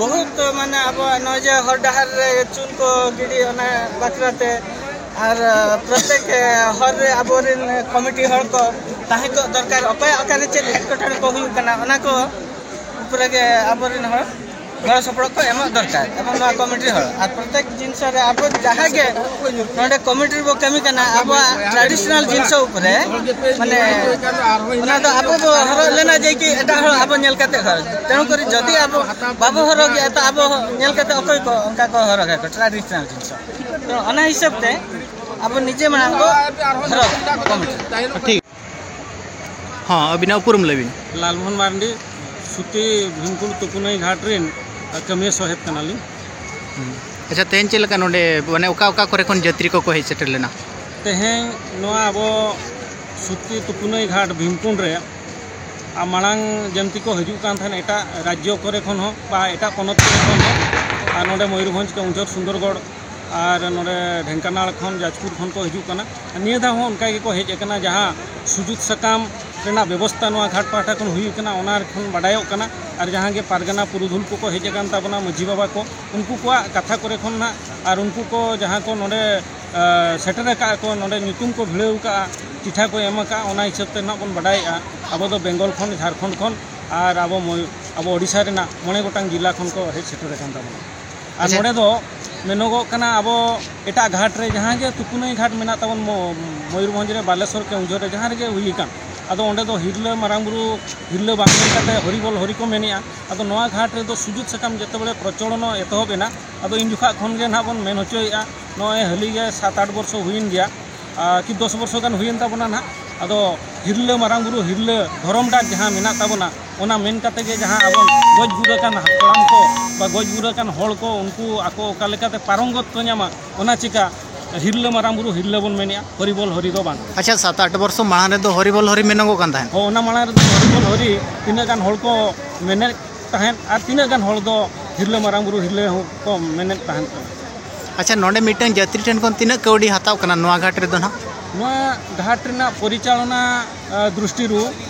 ᱵᱚᱦᱩᱛ, ᱢᱟᱱᱮ ᱟᱵᱚᱣᱟᱜ ᱱᱚᱜᱼᱚᱭ ᱡᱮ ᱦᱚᱨ ᱰᱟᱦᱟᱨ ᱨᱮ ᱪᱩᱱ ᱠᱚ ᱜᱤᱰᱤ, ᱚᱱᱟ ᱵᱟᱠᱷᱨᱟ ᱛᱮ ᱟᱨ, ᱟ, ᱯᱨᱚᱛᱮᱠ, ᱮ, ᱦᱚᱨ ᱨᱮ ᱟᱵᱚᱨᱮᱱ ᱠᱚᱢᱤᱴᱤ ᱦᱚᱲ ᱠᱚ ᱛᱟᱦᱮᱸ ᱠᱚᱜ ᱫᱚᱨᱠᱟᱨ, ᱚᱠᱚᱭᱟᱜ ᱚᱠᱟᱨᱮ ᱪᱮᱫ ᱮᱴᱠᱮᱴᱚᱬᱮ ᱠᱚ ᱦᱩᱭᱩᱜ ᱠᱟᱱᱟ, ᱚᱱᱟ ᱠᱚ ᱩᱯᱚᱨᱮ ᱜᱮ ᱟᱵᱚᱨᱮᱱ ᱦᱚᱲ ᱜᱚᱲᱚ ᱥᱚᱯᱚᱦᱚᱫ ᱠᱚ ᱮᱢᱚᱜ ᱫᱚᱨᱠᱟᱨ, ᱮᱵᱚᱝ ᱱᱚᱣᱟ ᱠᱚᱢᱤᱴᱤ ᱦᱚᱲ᱾ ᱟᱨ ᱯᱨᱚᱛᱮᱠ ᱡᱤᱱᱤᱥ ᱨᱮ ᱟᱵᱚ ᱡᱟᱦᱟᱸ ᱜᱮ ᱱᱚᱰᱮ ᱠᱚᱢᱤᱴᱤ ᱨᱮᱵᱚ ᱠᱟᱹᱢᱤ ᱠᱟᱱᱟ, ᱟᱵᱚᱣᱟᱜ ᱴᱨᱟᱰᱤᱥᱚᱱᱟᱞ ᱡᱤᱱᱤᱥ ᱩᱯᱚᱨᱮ, ᱢᱟᱱᱮ, ᱚᱱᱟ ᱫᱚ ᱟᱵᱚ ᱵᱚ ᱦᱚᱨᱚᱜ ᱞᱮᱱᱟ ᱡᱮ ᱠᱤ ᱮᱴᱟᱜ ᱦᱚᱲ ᱟᱵᱚ ᱧᱮᱞ ᱠᱟᱛᱮ ᱦᱚᱨᱚᱜ᱾ ᱛᱮᱱᱩ ᱠᱚᱨᱮ ᱡᱩᱫᱤ ᱟᱵᱚ ᱵᱟᱵᱚ ᱦᱚᱨᱚᱜᱮᱜᱼᱟ, ᱛᱚ ᱟᱵᱚ ᱧᱮᱞ ᱠᱟᱛᱮ ᱚᱠᱚᱭ ᱠᱚ ᱚᱱᱠᱟ ᱠᱚ ᱦᱚᱨᱚᱜᱟ ᱠᱚ ᱴᱨᱟᱰᱤᱥᱚᱱᱟᱞ ᱡᱤᱱᱤᱥ? ᱛᱚ ᱚᱱᱟ ᱦᱤᱥᱟᱹᱵ ᱛᱮ ᱟᱵᱚ ᱱᱤᱡᱮ ᱢᱟᱲᱟᱝ ᱵᱚ ᱦᱚᱨᱚᱜᱟ ᱠᱚᱢᱤᱴᱤ᱾ ᱴᱷᱤᱠ᱾ ᱦᱚᱸ, ᱟᱹᱵᱤᱱᱟᱜ ᱩᱯᱨᱩᱢ ᱞᱟᱹᱭ ᱵᱤᱱ᱾ ᱞᱟᱞᱢᱳᱦᱚᱱ ᱢᱟᱨᱰᱤ, ᱥᱩᱛᱤ ᱵᱷᱤᱢᱠᱩᱸᱰ ᱛᱩᱯᱩᱱᱟᱹᱭ ᱜᱷᱟᱴ ᱨᱮᱱ ᱠᱟᱹᱢᱤᱭᱟᱹ ᱥᱚᱦᱮᱫ ᱠᱟᱱᱟᱞᱤᱧ᱾ ᱦᱩᱸ᱾ ᱟᱪᱪᱷᱟ, ᱛᱮᱦᱮᱧ ᱪᱮᱫ ᱞᱮᱠᱟ ᱱᱚᱰᱮ, ᱢᱟᱱᱮ, ᱚᱠᱟ ᱚᱠᱟ ᱠᱚᱨᱮ ᱠᱷᱚᱱ ᱡᱟᱹᱛᱨᱤ ᱠᱚᱠᱚ ᱦᱮᱡ ᱥᱮᱴᱮᱨ ᱞᱮᱱᱟ? ᱛᱮᱦᱮᱧ ᱱᱚᱣᱟ ᱟᱵᱚ ᱥᱩᱛᱤ ᱛᱩᱯᱩᱱᱟᱹᱭ ᱜᱷᱟᱴ ᱵᱷᱤᱢᱠᱩᱸᱰ ᱨᱮ, ᱟᱨ ᱢᱟᱲᱟᱝ ᱡᱮᱢᱛᱤ ᱠᱚ ᱦᱤᱡᱩᱜ ᱠᱟᱱ ᱛᱟᱦᱮᱱ ᱮᱴᱟᱜ ᱨᱟᱡᱽᱡᱚ ᱠᱚᱨᱮ ᱠᱷᱚᱱ ᱦᱚᱸ ᱵᱟ ᱮᱴᱟᱜ ᱯᱚᱱᱚᱛ ᱠᱚᱨᱮ ᱠᱷᱚᱱ ᱦᱚᱸ, ᱟᱨ ᱱᱚᱰᱮ ᱢᱚᱭᱩᱨᱵᱷᱚᱸᱡᱽ, ᱠᱮᱣᱚᱱᱡᱷᱚᱨ, ᱥᱩᱱᱫᱚᱨᱜᱚᱲ ᱟᱨ ᱱᱚᱰᱮ ᱰᱷᱮᱝᱠᱟᱱᱟᱞ ᱠᱷᱚᱱ, ᱡᱟᱡᱽᱯᱩᱨ ᱠᱷᱚᱱ ᱠᱚ ᱦᱤᱡᱩᱜ ᱠᱟᱱᱟ᱾ ᱟᱨ ᱱᱤᱭᱟᱹ ᱫᱷᱟᱣ ᱦᱚᱸ ᱚᱱᱠᱟ ᱜᱮᱠᱚ ᱦᱮᱡ ᱟᱠᱟᱱᱟ, ᱡᱟᱦᱟᱸ ᱥᱩᱡᱩᱛ ᱥᱟᱠᱟᱢ ᱨᱮᱱᱟᱜ ᱵᱮᱵᱚᱥᱛᱷᱟ ᱱᱚᱣᱟ ᱜᱷᱟᱴ ᱯᱟᱦᱴᱟ ᱠᱷᱚᱱ ᱦᱩᱭ ᱟᱠᱟᱱᱟ, ᱚᱱᱟ ᱠᱷᱚᱱ ᱵᱟᱰᱟᱭᱚᱜ ᱠᱟᱱᱟ᱾ ᱟᱨ ᱡᱟᱦᱟᱸ ᱜᱮ ᱯᱟᱨᱜᱟᱱᱟ ᱯᱩᱨᱩᱫᱷᱩᱞ ᱠᱚᱠᱚ ᱦᱮᱡ ᱟᱠᱟᱱ ᱛᱟᱵᱚᱱᱟ, ᱢᱟᱹᱡᱷᱤ ᱵᱟᱵᱟ ᱠᱚ, ᱩᱱᱠᱩ ᱠᱚᱣᱟᱜ ᱠᱟᱛᱷᱟ ᱠᱚᱨᱮ ᱠᱷᱚᱱ ᱱᱟᱜ, ᱟᱨ ᱩᱱᱠᱩ ᱠᱚ ᱡᱟᱦᱟᱸ ᱠᱚ ᱱᱚᱰᱮ, ᱟ, ᱥᱮᱴᱮᱨ ᱟᱠᱟᱫ ᱠᱚ, ᱱᱚᱰᱮ ᱧᱩᱛᱩᱢ ᱠᱚ ᱵᱷᱤᱲᱟᱹᱣ ᱟᱠᱟᱫᱼᱟ, ᱪᱤᱴᱷᱟ ᱠᱚ ᱮᱢ ᱟᱠᱟᱫᱼᱟ, ᱚᱱᱟ ᱦᱤᱥᱟᱹᱵ ᱛᱮ ᱱᱟᱜ ᱵᱚᱱ ᱵᱟᱰᱟᱭᱮᱫᱼᱟ᱾ ᱟᱵᱚ ᱫᱚ ᱵᱮᱝᱜᱚᱞ ᱠᱷᱚᱱ, ᱡᱷᱟᱲᱠᱷᱚᱸᱰ ᱠᱷᱚᱱ ᱟᱨ ᱟᱵᱚ ᱢᱚᱭ-, ᱟᱵᱚ ᱳᱰᱤᱥᱟ ᱨᱮᱱᱟᱜ ᱢᱚᱬᱮ ᱜᱚᱴᱟᱝ ᱡᱤᱞᱟ ᱠᱷᱚᱱ ᱠᱚ ᱦᱮᱡ ᱥᱮᱴᱮᱨ ᱟᱠᱟᱱ ᱛᱟᱵᱚᱱᱟ᱾ ᱟᱨ ᱟᱪᱪᱷᱟ᱾ ᱱᱚᱰᱮ ᱫᱚ ᱢᱮᱱᱚᱜᱚᱜ ᱠᱟᱱᱟ, ᱟᱵᱚ ᱮᱴᱟᱜ ᱜᱷᱟᱴ ᱨᱮ ᱡᱟᱦᱟᱸ ᱜᱮ ᱛᱩᱯᱩᱱᱟᱹᱭ ᱜᱷᱟᱴ ᱢᱮᱱᱟᱜ ᱛᱟᱵᱚᱱ, ᱢᱚ-, ᱢᱚᱭᱩᱨᱵᱷᱚᱸᱡᱽ ᱨᱮ, ᱵᱟᱞᱮᱥᱚᱨ, ᱠᱮᱣᱚᱱᱡᱷᱚᱨ ᱨᱮ, ᱡᱟᱦᱟᱸ ᱨᱮᱜᱮ ᱦᱩᱭ ᱟᱠᱟᱱ, ᱟᱫᱚ ᱚᱸᱰᱮ ᱫᱚ ᱦᱤᱨᱞᱟᱹ ᱢᱟᱨᱟᱝ ᱵᱩᱨᱩ ᱦᱤᱨᱞᱟᱹ ᱵᱟᱝ ᱢᱮᱱ ᱠᱟᱛᱮ ᱦᱚᱨᱤᱵᱚᱞ ᱦᱚᱨᱤ ᱠᱚ ᱢᱮᱱᱮᱜᱼᱟ᱾ ᱟᱫᱚ ᱱᱚᱣᱟ ᱜᱷᱟᱴ ᱨᱮᱫᱚ ᱥᱩᱡᱩᱛ ᱥᱟᱠᱟᱢ ᱡᱮᱛᱮ ᱵᱮᱲᱮ ᱯᱨᱚᱪᱚᱞᱚᱱ ᱮᱛᱚᱦᱚᱵ ᱮᱱᱟ, ᱟᱫᱚ ᱤᱧ ᱡᱚᱠᱷᱟᱜ ᱠᱷᱚᱱ ᱜᱮ ᱱᱟᱦᱟᱜ ᱵᱚᱱ ᱢᱮᱱ ᱦᱚᱪᱚᱭᱮᱜᱼᱟ᱾ ᱱᱚᱜᱼᱚᱭ ᱦᱟᱹᱞᱤ ᱜᱮ ᱥᱟᱛ ᱟᱴ ᱵᱚᱨᱥᱚ ᱦᱩᱭᱮᱱ ᱜᱮᱭᱟ, ᱟᱨ ᱠᱤ ᱫᱚᱥ ᱵᱚᱨᱥᱚ ᱜᱟᱱ ᱦᱩᱭᱮᱱ ᱛᱟᱵᱚᱱᱟ ᱱᱟᱦᱟᱜ᱾ ᱟᱫᱚ ᱦᱤᱨᱞᱟᱹ ᱢᱟᱨᱟᱝ ᱵᱩᱨᱩ ᱦᱤᱨᱞᱟᱹ ᱫᱷᱚᱨᱚᱢ ᱰᱟᱠ ᱡᱟᱦᱟᱸ ᱢᱮᱱᱟᱜ ᱛᱟᱵᱚᱱᱟ, ᱚᱱᱟ ᱢᱮᱱ ᱠᱟᱛᱮ ᱜᱮ ᱡᱟᱦᱟᱸ ᱟᱵᱚ ᱜᱚᱡ ᱜᱩᱨ ᱟᱠᱟᱱ ᱦᱟᱯᱲᱟᱢ ᱠᱚ ᱵᱟ ᱜᱚᱡ ᱜᱩᱨ ᱟᱠᱟᱱ ᱦᱚᱲ ᱠᱚ, ᱩᱱᱠᱩ ᱟᱠᱚ ᱚᱠᱟ ᱞᱮᱠᱟᱛᱮ ᱯᱟᱨᱚᱝᱜᱚᱛ ᱠᱚ ᱧᱟᱢᱟ, ᱚᱱᱟ ᱪᱤᱠᱟ ᱦᱤᱨᱞᱟᱹ ᱢᱟᱨᱟᱝ ᱵᱩᱨᱩ ᱦᱤᱨᱞᱟᱹ ᱵᱚᱱ ᱢᱮᱱᱮᱜᱼᱟ, ᱦᱚᱨᱤᱵᱚᱞ ᱦᱚᱨᱤ ᱫᱚ ᱵᱟᱝ᱾ ᱟᱪᱪᱷᱟ, ᱥᱟᱛ ᱟᱴ ᱵᱚᱨᱥᱚ ᱢᱟᱲᱟᱝ ᱨᱮᱫᱚ ᱦᱚᱨᱤᱵᱚᱞ ᱦᱚᱨᱤ ᱢᱮᱱᱚᱜᱚᱜ ᱠᱟᱱ ᱛᱟᱦᱮᱸᱫ᱾ ᱦᱚᱸ, ᱚᱱᱟ ᱢᱟᱲᱟᱝ ᱨᱮᱫᱚ ᱦᱚᱨᱤᱵᱚᱞ ᱦᱚᱨᱤ ᱛᱤᱱᱟᱹᱜ ᱜᱟᱱ ᱦᱚᱲ ᱠᱚ ᱢᱮᱱᱮᱫ ᱛᱟᱦᱮᱸᱫ ᱟᱨ ᱛᱤᱱᱟᱹᱜ ᱜᱟᱱ ᱦᱚᱲ ᱫᱚ ᱦᱤᱨᱞᱟᱹ ᱢᱟᱨᱟᱝ ᱵᱩᱨᱩ ᱦᱤᱨᱞᱟᱹ ᱦᱚᱸ ᱠᱚ ᱢᱮᱱᱮᱫ ᱛᱟᱦᱮᱸᱫ ᱠᱟᱱᱟ᱾ ᱟᱪᱪᱷᱟ, ᱱᱚᱰᱮ ᱢᱤᱫᱴᱟᱝ ᱡᱟᱹᱛᱨᱤ ᱴᱷᱮᱱ ᱠᱷᱚᱱ ᱛᱤᱱᱟᱹᱜ ᱠᱟᱹᱣᱰᱤ ᱦᱟᱛᱟᱣ ᱠᱟᱱᱟ ᱱᱚᱣᱟ ᱜᱷᱟᱴ ᱨᱮᱫᱚ ᱱᱟᱦᱟᱜ? ᱱᱚᱣᱟ ᱜᱷᱟᱴ ᱨᱮᱱᱟᱜ ᱯᱚᱨᱤᱪᱟᱞᱚᱱᱟ, ᱟ, ᱫᱨᱤᱥᱴᱤ ᱨᱩ,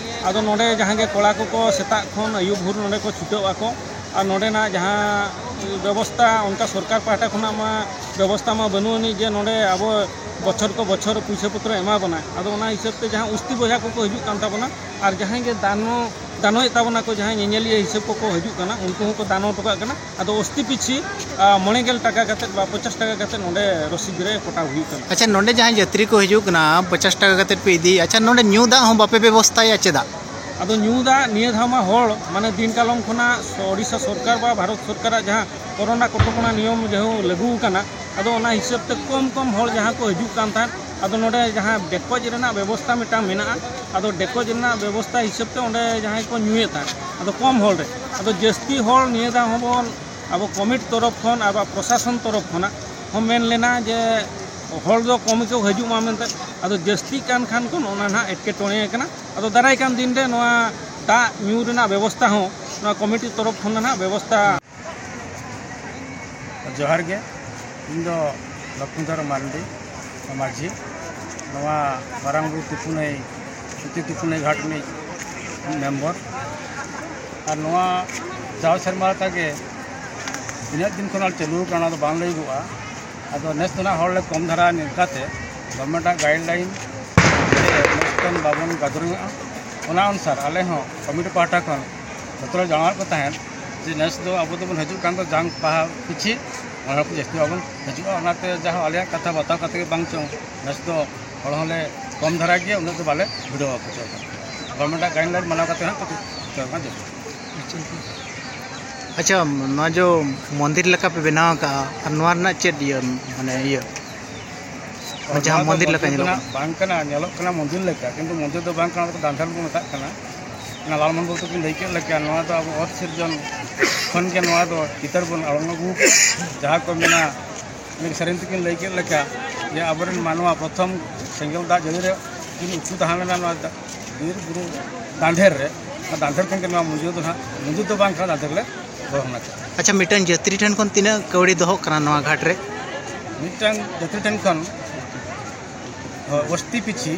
ᱟᱫᱚ ᱱᱚᱰᱮ ᱡᱟᱦᱟᱸ ᱜᱮ ᱠᱚᱲᱟ ᱠᱚᱠᱚ ᱥᱮᱛᱟᱜ ᱠᱷᱚᱱ ᱟᱹᱭᱩᱵ ᱵᱷᱳᱨ ᱱᱚᱰᱮ ᱠᱚ ᱪᱷᱩᱴᱟᱹᱣ ᱟᱠᱚ, ᱟᱨ ᱱᱚᱰᱮᱱᱟᱜ ᱡᱟᱦᱟᱸ ᱵᱮᱵᱚᱥᱛᱟ, ᱚᱱᱠᱟ ᱥᱚᱨᱠᱟᱨ ᱯᱟᱦᱴᱟ ᱠᱷᱚᱱᱟᱜ ᱢᱟ ᱵᱮᱵᱚᱥᱛᱟ ᱢᱟ ᱵᱟᱹᱱᱩᱜ ᱟᱹᱱᱤᱡ ᱡᱮ ᱱᱚᱰᱮ ᱟᱵᱚ ᱵᱚᱪᱷᱚᱨ ᱠᱚ ᱵᱚᱪᱷᱚᱨ ᱯᱩᱭᱥᱟᱹ ᱯᱚᱛᱨᱚ ᱮᱢᱟ ᱵᱚᱱᱟ᱾ ᱟᱫᱚ ᱚᱱᱟ ᱦᱤᱥᱟᱹᱵ ᱛᱮ ᱡᱟᱦᱟᱸ ᱩᱥᱛᱤ ᱵᱚᱭᱦᱟ ᱠᱚᱠᱚ ᱦᱤᱡᱩᱜ ᱠᱟᱱ ᱛᱟᱵᱚᱱᱟ, ᱟᱨ ᱡᱟᱦᱟᱸᱭ ᱜᱮ ᱫᱟᱱᱚ, ᱫᱟᱱᱚᱭᱮᱫ ᱛᱟᱵᱚᱱᱟ ᱠᱚ, ᱡᱟᱦᱟᱸᱭ ᱧᱮᱧᱮᱞᱤᱭᱟᱹ ᱦᱤᱥᱟᱹᱵ ᱠᱚᱠᱚ ᱦᱤᱡᱩᱜ ᱠᱟᱱᱟ, ᱩᱱᱠᱩ ᱦᱚᱸᱠᱚ ᱫᱟᱱᱚ ᱦᱚᱴᱚ ᱠᱟᱜ ᱠᱟᱱᱟ᱾ ᱟᱫᱚ ᱚᱥᱛᱤ ᱯᱤᱪᱷᱤ, ᱟ, ᱢᱚᱬᱮ ᱜᱮᱞ ᱴᱟᱠᱟ ᱠᱟᱛᱮᱫ ᱵᱟ ᱯᱚᱧᱪᱟᱥ ᱴᱟᱠᱟ ᱠᱟᱛᱮᱫ ᱱᱚᱰᱮ ᱨᱚᱥᱤᱫ ᱨᱮ ᱠᱚᱴᱟᱣ ᱦᱩᱭᱩᱜ ᱠᱟᱱᱟ᱾ ᱟᱪᱪᱷᱟ, ᱱᱚᱰᱮ ᱡᱟᱦᱟᱸᱭ ᱡᱟᱹᱛᱨᱤ ᱠᱚ ᱦᱤᱡᱩᱜ ᱠᱟᱱᱟ, ᱯᱚᱧᱪᱟᱥ ᱴᱟᱠᱟ ᱠᱟᱛᱮᱫ ᱯᱮ ᱤᱫᱤᱭᱮᱫᱼᱟ, ᱟᱪᱪᱷᱟ, ᱱᱚᱰᱮ ᱧᱩ ᱫᱟᱜ ᱦᱚᱸ ᱵᱟᱯᱮ ᱵᱮᱵᱚᱥᱛᱷᱟᱭᱟ ᱪᱮᱫᱟᱜ? ᱟᱫᱚ ᱧᱩ ᱫᱟᱜ ᱱᱤᱭᱟᱹ ᱫᱷᱟᱣ ᱢᱟ ᱦᱚᱲ, ᱢᱟᱱᱮ, ᱫᱤᱱ ᱠᱟᱞᱚᱢ ᱠᱷᱚᱱᱟᱜ ᱳᱰᱤᱥᱟ ᱥᱚᱨᱠᱟᱨ ᱵᱟ ᱵᱷᱟᱨᱚᱛ ᱥᱚᱨᱠᱟᱨᱟᱜ ᱡᱟᱦᱟᱸ ᱠᱚᱨᱳᱱᱟ ᱠᱚᱴᱚᱠᱚᱱᱟ ᱱᱤᱭᱚᱢ ᱡᱟᱦᱟᱸ ᱞᱟᱹᱜᱩ ᱟᱠᱟᱱᱟ, ᱟᱫᱚ ᱚᱱᱟ ᱦᱤᱥᱟᱹᱵ ᱛᱮ ᱠᱚᱢ ᱠᱚᱢ ᱦᱚᱲ ᱡᱟᱦᱟᱸ ᱠᱚ ᱦᱤᱡᱩᱜ ᱠᱟᱱ ᱛᱟᱦᱮᱸᱫ, ᱟᱫᱚ ᱱᱚᱰᱮ ᱡᱟᱦᱟᱸ ᱰᱮᱠᱚᱡ ᱨᱮᱱᱟᱜ ᱵᱮᱵᱚᱥᱛᱷᱟ ᱢᱤᱫᱴᱟᱝ ᱢᱮᱱᱟᱜᱼᱟ, ᱟᱫᱚ ᱰᱮᱠᱚᱡ ᱨᱮᱱᱟᱜ ᱵᱮᱵᱚᱥᱛᱷᱟ ᱦᱤᱥᱟᱹᱵ ᱛᱮ ᱚᱸᱰᱮ ᱡᱟᱦᱟᱸᱭ ᱠᱚ ᱧᱩᱭᱮᱫ ᱛᱟᱦᱮᱸᱫ, ᱟᱫᱚ ᱠᱚᱢ ᱦᱚᱲ ᱨᱮ, ᱟᱫᱚ ᱡᱟᱹᱥᱛᱤ ᱦᱚᱲ ᱱᱤᱭᱟᱹ ᱫᱷᱟᱣ ᱦᱚᱸᱵᱚᱱ, ᱟᱵᱚ ᱠᱚᱢᱤᱴᱤ ᱛᱚᱨᱚᱯ ᱠᱷᱚᱱ ᱟᱨ ᱯᱨᱚᱥᱟᱥᱚᱱ ᱛᱚᱨᱚᱯ ᱠᱷᱚᱱᱟᱜ ᱦᱚᱸ ᱢᱮᱱ ᱞᱮᱱᱟ ᱡᱮ ᱦᱚᱲ ᱫᱚ ᱠᱚᱢ ᱜᱮᱠᱚ ᱦᱤᱡᱩᱜ ᱢᱟ ᱢᱮᱱᱛᱮ, ᱟᱫᱚ ᱡᱟᱹᱥᱛᱤᱜ ᱠᱟᱱ ᱠᱷᱟᱱ ᱠᱚ ᱚᱱᱟ ᱱᱟᱦᱟᱜ ᱮᱴᱠᱮᱴᱚᱬᱮ ᱠᱟᱱᱟ᱾ ᱟᱫᱚ ᱫᱟᱨᱟᱭ ᱠᱟᱱ ᱫᱤᱱ ᱨᱮ ᱱᱚᱣᱟ ᱫᱟᱜ ᱧᱩ ᱨᱮᱱᱟᱜ ᱵᱮᱵᱚᱥᱛᱷᱟ ᱦᱚᱸ ᱱᱚᱣᱟ ᱠᱚᱢᱤᱴᱤ ᱛᱚᱨᱚᱯ ᱠᱷᱚᱱ ᱱᱟᱦᱟᱜ ᱵᱮᱵᱚᱥᱛᱷᱟ᱾ ᱡᱚᱦᱟᱨ ᱜᱮ, ᱤᱧ ᱫᱚ ᱞᱚᱠᱷᱢᱤᱫᱷᱚᱨ ᱢᱟᱱᱰᱤ, ᱢᱟᱹᱡᱷᱤ, ᱱᱚᱣᱟ ᱢᱟᱨᱟᱝ ᱵᱩᱨᱩ ᱛᱤᱯᱩᱱᱟᱹᱭ, ᱥᱩᱛᱤ ᱛᱤᱯᱩᱱᱟᱹᱭ ᱜᱷᱟᱴ ᱨᱤᱱᱤᱡ ᱢᱮᱢᱵᱚᱨ᱾ ᱟᱨ ᱱᱚᱣᱟ ᱡᱟᱣ ᱥᱮᱨᱢᱟ ᱞᱮᱠᱟ ᱜᱮ ᱛᱤᱱᱟᱹᱜ ᱫᱤᱱ ᱠᱷᱚᱱ ᱪᱟᱹᱞᱩ ᱟᱠᱟᱱᱟ, ᱚᱱᱟ ᱫᱚ ᱵᱟᱝ ᱞᱟᱹᱭᱚᱜᱚᱜᱼᱟ᱾ ᱟᱫᱚ ᱱᱮᱥ ᱫᱚ ᱱᱟᱜ ᱦᱚᱲ ᱞᱮ ᱠᱚᱢ ᱫᱷᱟᱨᱟ ᱱᱤᱝᱠᱟᱛᱮ ᱜᱚᱵᱷᱚᱨᱱᱢᱮᱱᱴ ᱟᱜ ᱜᱟᱭᱤᱰ ᱞᱟᱭᱤᱱ ᱛᱮ ᱱᱮᱥ ᱫᱚ ᱵᱟᱵᱚᱱ ᱜᱟᱫᱚᱨᱚᱜᱼᱟ᱾ ᱚᱱᱟ ᱚᱱᱩᱥᱟᱨ ᱟᱞᱮ ᱦᱚᱸ ᱠᱚᱢᱤᱴᱤ ᱯᱟᱦᱴᱟ ᱠᱷᱚᱱ ᱡᱚᱛᱚ ᱞᱮ ᱡᱟᱱᱟᱣᱮᱫ ᱠᱚ ᱛᱟᱦᱮᱸᱫ ᱡᱮ ᱱᱮᱥ ᱫᱚ ᱟᱵᱚ ᱫᱚᱵᱚᱱ ᱦᱤᱡᱩᱜ ᱠᱟᱱ ᱫᱚ ᱡᱟᱝ ᱵᱟᱦᱟ ᱯᱤᱪᱷᱤ ᱢᱚᱬᱮ ᱦᱚᱲ ᱠᱷᱚᱱ ᱡᱟᱹᱥᱛᱤ ᱵᱟᱵᱚᱱ ᱦᱤᱡᱩᱜᱼᱟ᱾ ᱚᱱᱟᱛᱮ ᱡᱟᱦᱟᱸ ᱟᱞᱮᱭᱟᱜ ᱠᱟᱛᱷᱟ ᱵᱟᱛᱟᱣ ᱠᱟᱛᱮ ᱜᱮ ᱵᱟᱝ ᱪᱚᱝ ᱱᱮᱥ ᱫᱚ ᱦᱚᱲ ᱦᱚᱸᱞᱮ ᱠᱚᱢ ᱫᱷᱟᱨᱟ ᱜᱮᱭᱟ, ᱩᱱᱟᱹᱜ ᱫᱚ ᱵᱟᱞᱮ ᱵᱷᱤᱲᱟᱹᱣ ᱟᱠᱚ ᱦᱚᱪᱚ ᱠᱟᱱᱟ᱾ ᱜᱚᱵᱷᱚᱨᱱᱢᱮᱱᱴ ᱟᱜ ᱜᱟᱭᱤᱰᱞᱟᱭᱤᱱ ᱢᱟᱱᱟᱣ ᱠᱟᱛᱮ ᱦᱟᱸᱜ ᱠᱚ ᱪᱟᱞᱟᱜ ᱠᱟᱱᱟ ᱡᱚᱛᱚ᱾ ᱟᱪᱪᱷᱟ, ᱱᱚᱣᱟ ᱡᱚ ᱢᱚᱱᱫᱤᱨ ᱞᱮᱠᱟ ᱯᱮ ᱵᱮᱱᱟᱣ ᱟᱠᱟᱫᱼᱟ, ᱟᱨ ᱱᱚᱣᱟ ᱨᱮᱱᱟᱜ ᱪᱮᱫ ᱤᱭᱟᱹ, ᱢᱟᱱᱮ ᱤᱭᱟᱹ, ᱡᱟᱦᱟᱸ ᱱᱚᱣᱟ ᱫᱚ ᱢᱚᱱᱫᱤᱨ ᱞᱮᱠᱟ ᱢᱚᱱᱫᱤᱨ ᱧᱮᱞᱚᱜ ᱫᱚ ᱠᱟᱱᱟ? ᱱᱟᱜ ᱵᱟᱝ ᱠᱟᱱᱟ, ᱧᱮᱞᱚᱜ ᱠᱟᱱᱟ ᱢᱚᱱᱫᱤᱨ ᱞᱮᱠᱟ, ᱠᱤᱱᱛᱩ ᱢᱚᱱᱫᱤᱨ ᱫᱚ ᱵᱟᱝ ᱠᱟᱱᱟ, ᱚᱱᱟ ᱫᱚ ᱫᱟᱱᱫᱷᱟᱨ ᱵᱚᱱ ᱢᱮᱛᱟᱜ ᱠᱟᱱᱟ᱾ ᱚᱱᱟ ᱞᱟᱞ ᱢᱳᱦᱚᱱ ᱵᱟᱵᱩ ᱛᱟᱹᱠᱤᱱ ᱞᱟᱹᱭ ᱠᱮᱫ ᱞᱮᱠᱟ, ᱱᱚᱣᱟ ᱫᱚ ᱟᱵᱚ ᱚᱛ ᱥᱤᱨᱡᱚᱱ ᱠᱷᱚᱱ ᱜᱮ ᱱᱚᱣᱟ ᱫᱚ ᱪᱤᱛᱟᱹᱨ ᱵᱚᱱ ᱟᱬᱜᱚ ᱟᱹᱜᱩ ᱠᱟᱜᱼᱟ᱾ ᱡᱟᱦᱟᱸ ᱠᱚ ᱢᱮᱱᱟ, ᱢᱤᱫ ᱥᱮᱨᱮᱧ ᱛᱮᱠᱤᱱ ᱞᱟᱹᱭ ᱠᱮᱫ ᱞᱮᱠᱟ, ᱡᱮ ᱟᱵᱚᱨᱮᱱ ᱢᱟᱱᱣᱟ ᱯᱨᱚᱛᱷᱚᱢ ᱥᱮᱸᱜᱮᱞ ᱫᱟᱜ ᱡᱟᱹᱲᱤ ᱨᱮ ᱠᱤᱱ ᱩᱠᱩ ᱛᱟᱦᱮᱸ ᱞᱮᱱᱟ ᱱᱚᱣᱟ ᱫᱟ-, ᱵᱤᱨ ᱵᱩᱨᱩ ᱫᱟᱱᱫᱷᱮᱨ ᱨᱮ᱾ ᱚᱱᱟ ᱫᱟᱱᱫᱷᱮᱨ ᱠᱷᱚᱱ ᱜᱮ ᱱᱚᱣᱟ ᱢᱚᱱᱫᱤᱨ ᱫᱚ ᱱᱟᱦᱟᱜ, ᱢᱚᱱᱫᱤᱨ ᱫᱚ ᱵᱟᱝ ᱠᱟᱱᱟ, ᱫᱟᱱᱫᱷᱮᱨ ᱞᱮ ᱫᱚᱦᱚ ᱠᱟᱱᱟ᱾ ᱟᱪᱪᱷᱟ, ᱢᱤᱫᱴᱟᱝ ᱡᱟᱹᱛᱨᱤ ᱴᱷᱮᱱ ᱠᱷᱚᱱ ᱛᱤᱱᱟᱹᱜ ᱠᱟᱹᱣᱰᱤ ᱫᱚᱦᱚᱜ ᱠᱟᱱᱟ ᱱᱚᱣᱟ ᱜᱷᱟᱴ ᱨᱮ? ᱢᱤᱫᱴᱟᱝ ᱡᱟᱹᱛᱨᱤ ᱴᱷᱮᱱ ᱠᱷᱚᱱ, ᱦᱳᱭ, ᱚᱥᱴᱤ ᱯᱤᱪᱷᱤ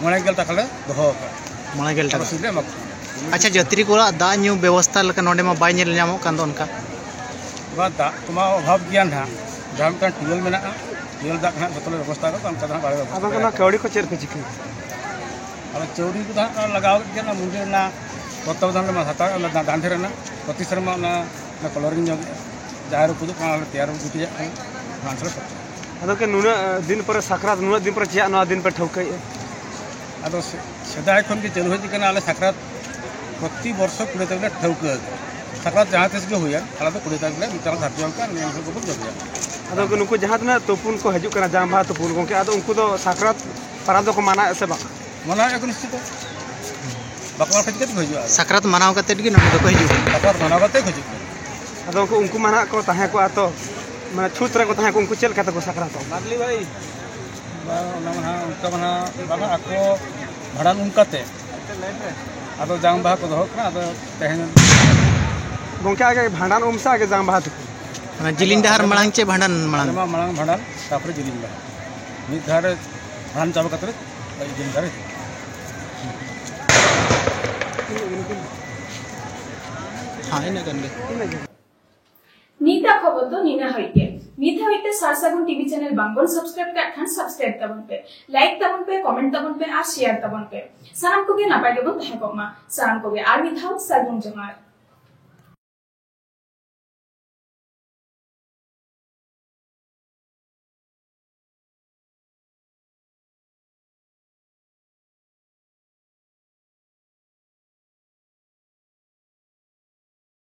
ᱢᱚᱬᱮ ᱜᱮᱞ ᱴᱟᱠᱟ ᱞᱮ ᱫᱚᱦᱚ ᱟᱠᱟᱫᱼᱟ᱾ ᱢᱚᱬᱮ ᱜᱮᱞ ᱴᱟᱠᱟ᱾ ᱟᱨ ᱨᱚᱥᱤᱫ ᱞᱮ ᱮᱢᱟ ᱠᱚ ᱠᱟᱱᱟ᱾ ᱟᱪᱪᱷᱟ, ᱡᱟᱹᱛᱨᱤ ᱠᱚᱣᱟᱜ ᱫᱟᱜ ᱧᱩ ᱵᱮᱵᱚᱥᱛᱷᱟ ᱞᱮᱠᱟ ᱱᱚᱰᱮ ᱢᱟ ᱵᱟᱭ ᱧᱮᱞ ᱧᱟᱢᱚᱜ ᱠᱟᱱ ᱫᱚ ᱚᱱᱠᱟ᱾ ᱵᱟ, ᱫᱟᱜ ᱠᱚᱢᱟ ᱚᱵᱷᱟᱵᱽ ᱜᱮᱭᱟ ᱱᱟᱦᱟᱜ᱾ ᱡᱟᱦᱟᱸ ᱢᱤᱫᱴᱟᱝ ᱴᱤᱭᱩᱵᱽᱣᱮᱞ ᱢᱮᱱᱟᱜᱼᱟ, ᱴᱤᱭᱩᱵᱽᱣᱮᱞ ᱫᱟᱜ ᱱᱟᱦᱟᱜ ᱡᱚᱛᱚ ᱞᱮ ᱵᱮᱵᱚᱥᱛᱷᱟ ᱟᱠᱟᱫᱟ, ᱚᱱᱠᱟ ᱫᱚ ᱱᱟᱦᱟᱜ ᱵᱟᱞᱮ ᱵᱮᱵᱚᱥᱛᱷᱟ ᱟᱫᱚ ᱚᱱᱟ ᱟᱠᱟᱫᱟ᱾ ᱠᱟᱹᱣᱰᱤ ᱠᱚ ᱪᱮᱫ ᱠᱚ ᱪᱤᱠᱟᱹᱭᱟ? ᱟᱫᱚ ᱪᱟᱹᱣᱰᱤ ᱠᱚᱫᱚ ᱦᱟᱸᱜ ᱞᱟᱜᱟᱣ ᱠᱮᱫ ᱜᱮᱭᱟ, ᱚᱱᱟ ᱢᱚᱱᱫᱤᱨ ᱨᱮᱱᱟᱜ ᱛᱚᱛᱛᱣᱟᱫᱷᱟᱱ ᱞᱮ ᱦᱟᱛᱟᱣ, ᱚᱱᱟ ᱫᱟ-, ᱫᱟᱱᱫᱷᱮ ᱨᱮᱱᱟᱜ ᱯᱨᱚᱛᱤ ᱥᱮᱨᱢᱟ ᱚᱱᱟ, ᱚᱱᱟ ᱠᱚᱞᱚᱨᱤᱝ ᱧᱚᱜ ᱡᱟᱦᱮᱨ ᱨᱮ ᱯᱩᱡᱟᱹᱜ ᱠᱟᱱᱟ, ᱟᱞᱮ ᱛᱮᱭᱟᱨ ᱟᱹᱜᱩ ᱠᱮᱫᱟ, ᱚᱱᱟ ᱥᱮᱞᱮᱫ ᱠᱟᱛᱮ᱾ ᱟᱫᱚ ᱜᱚᱢᱠᱮ, ᱱᱩᱱᱟᱹᱜ ᱫᱤᱱ ᱯᱚᱨᱮ ᱥᱟᱠᱨᱟᱛ, ᱱᱩᱱᱟᱹᱜ ᱫᱤᱱ ᱯᱚᱨᱮ ᱪᱮᱫᱟᱜ ᱱᱚᱣᱟ ᱫᱤᱱ ᱯᱮ ᱴᱷᱟᱹᱣᱠᱟᱹᱭᱮᱫᱼᱟ? ᱟᱫᱚ ᱥᱮ-, ᱥᱮᱫᱟᱭ ᱠᱷᱚᱱ ᱜᱮ ᱪᱟᱹᱞᱩ ᱦᱮᱡ ᱟᱠᱟᱱᱟ, ᱟᱞᱮ ᱥᱟᱠᱨᱟᱛ ᱯᱨᱚᱛᱤ ᱵᱚᱨᱥᱚ ᱠᱩᱲᱤ ᱛᱟᱹᱨᱤᱠᱷ ᱞᱮ ᱴᱷᱟᱹᱣᱠᱟᱹ ᱟᱠᱟᱫᱟ᱾ ᱥᱟᱠᱨᱟᱛ ᱡᱟᱦᱟᱸ ᱛᱤᱥ ᱜᱮ ᱦᱩᱭᱮᱱ, ᱟᱞᱮ ᱫᱚ ᱠᱩᱲᱤ ᱛᱟᱹᱨᱤᱠᱷ ᱞᱮ ᱢᱤᱫᱴᱟᱝ ᱫᱷᱟᱨᱡᱚ ᱟᱠᱟᱫᱼᱟ, ᱱᱤᱭᱟᱹ ᱠᱚ ᱵᱚᱱ ᱡᱚᱢᱮᱫᱼᱟ᱾ ᱟᱫᱚ ᱱᱩᱠᱩ ᱡᱟᱦᱟᱸ ᱛᱤᱱᱟᱹᱜ ᱛᱩᱯᱩᱱ ᱠᱚ ᱦᱤᱡᱩᱜ ᱠᱟᱱᱟ ᱡᱟᱝ ᱵᱟᱦᱟ ᱛᱩᱯᱩᱱ, ᱜᱚᱢᱠᱮ, ᱟᱫᱚ ᱩᱱᱠᱩ ᱫᱚ ᱥᱟᱠᱨᱟᱛ ᱯᱟᱨᱟᱵᱽ ᱫᱚᱠᱚ ᱢᱟᱱᱟᱣᱮᱫᱼᱟ ᱥᱮ ᱵᱟᱝ? ᱢᱟᱱᱟᱣᱮᱫᱼᱟ ᱠᱚ ᱱᱤᱥᱪᱤᱛ᱾ ᱵᱟᱠᱚ ᱢᱟᱱᱟᱣ ᱠᱷᱟᱹᱛᱤᱨ ᱪᱤᱠᱟᱹ ᱛᱮᱠᱚ ᱦᱤᱡᱩᱜᱼᱟ? ᱥᱟᱠᱨᱟᱛ ᱢᱟᱱᱟᱣ ᱠᱟᱛᱮᱫ ᱜᱮ ᱱᱚᱰᱮ ᱫᱚᱠᱚ ᱦᱤᱡᱩᱜᱼᱟ᱾ ᱥᱟᱠᱨᱟᱛ ᱢᱟᱱᱟᱣ ᱠᱟᱛᱮᱫ ᱠᱚ ᱦᱤᱡᱩᱜ ᱠᱟᱱᱟ᱾ ᱟᱫᱚ ᱩᱱᱠᱩ, ᱩᱱᱠᱩ ᱢᱟ ᱱᱟᱦᱟᱜ ᱠᱚ ᱛᱟᱦᱮᱸ ᱠᱚᱜᱼᱟ ᱛᱚ, ᱢᱟᱱᱮ ᱪᱷᱩᱛ ᱨᱮᱠᱚ ᱛᱟᱦᱮᱸ ᱠᱚᱜᱼᱟ, ᱩᱱᱠᱩ ᱪᱮᱫ ᱞᱮᱠᱟ ᱛᱮᱠᱚ ᱥᱟᱠᱨᱟᱛᱚᱜᱼᱟ? ᱵᱟᱝ, ᱚᱱᱟ ᱢᱟ ᱱᱟᱦᱟᱜ ᱚᱱᱠᱟ ᱢᱟ ᱱᱟᱦᱟᱜ ᱵᱟᱝᱟ, ᱟᱠᱚ ᱵᱷᱟᱸᱰᱟᱱ ᱩᱢ ᱠᱟᱛᱮ ᱟᱫᱚ ᱡᱟᱝ ᱵᱟᱦᱟ ᱠᱚ ᱫᱚᱦᱚ ᱠᱟᱱᱟ᱾ ᱟᱫᱚ ᱛᱮᱦᱮᱧ ᱜᱚᱢᱠᱮ, ᱟᱜᱮ ᱵᱷᱟᱸᱰᱟᱱ ᱩᱢ ᱥᱮ ᱟᱜᱮ ᱡᱟᱝ ᱵᱟᱦᱟ ᱛᱩᱯᱩᱱ? ᱚᱱᱟ ᱡᱤᱞᱤᱧ ᱰᱟᱦᱟᱨ ᱢᱟᱲᱟᱝ ᱪᱮ ᱵᱷᱟᱸᱰᱟᱱ ᱢᱟᱲᱟᱝ? ᱟᱞᱮ ᱢᱟ ᱢᱟᱲᱟᱝ ᱵᱷᱟᱸᱰᱟᱱ, ᱛᱟᱨᱯᱚᱨᱮ ᱡᱤᱞᱤᱧ ᱰᱟᱦᱟᱨ᱾ ᱢᱤᱫ ᱫᱷᱟᱣ ᱨᱮ ᱵᱷᱟᱸᱰᱟᱱ ᱪᱟᱵᱟ ᱠᱟᱛᱮ ᱡᱤᱞᱤᱧ ᱰᱟᱦᱟᱨ᱾ ᱦᱮᱸ, ᱤᱱᱟᱹᱜ ᱜᱟᱱ ᱜᱮ᱾ ᱱᱤᱛᱟᱜ ᱠᱷᱚᱵᱚᱨ ᱫᱚ ᱱᱤᱱᱟᱹᱜ ᱦᱟᱹᱵᱤᱡ ᱜᱮ᱾ ᱱᱤᱛ ᱦᱟᱹᱵᱤᱡ ᱛᱮ ᱥᱟᱨ ᱥᱟᱹᱜᱩᱱ ᱴᱤᱵᱷᱤ ᱪᱮᱱᱮᱞ ᱵᱟᱝᱵᱚᱱ ᱥᱟᱵᱥᱠᱨᱟᱭᱤᱵ ᱠᱟᱜ ᱠᱷᱟᱱ ᱥᱟᱵᱥᱠᱨᱟᱭᱤᱵ ᱛᱟᱵᱚᱱ ᱯᱮ, ᱞᱟᱭᱤᱠ ᱛᱟᱵᱚᱱ ᱯᱮ, ᱠᱚᱢᱮᱱᱴ ᱛᱟᱵᱚᱱ ᱯᱮ ᱟᱨ ᱥᱮᱭᱟᱨ ᱛᱟᱵᱚᱱ ᱯᱮ᱾ ᱥᱟᱱᱟᱢ ᱠᱚᱜᱮ ᱟᱨ ᱢᱤᱫ ᱫᱷᱟᱣ ᱥᱟᱹᱜᱩᱱ ᱡᱚᱦᱟᱨ᱾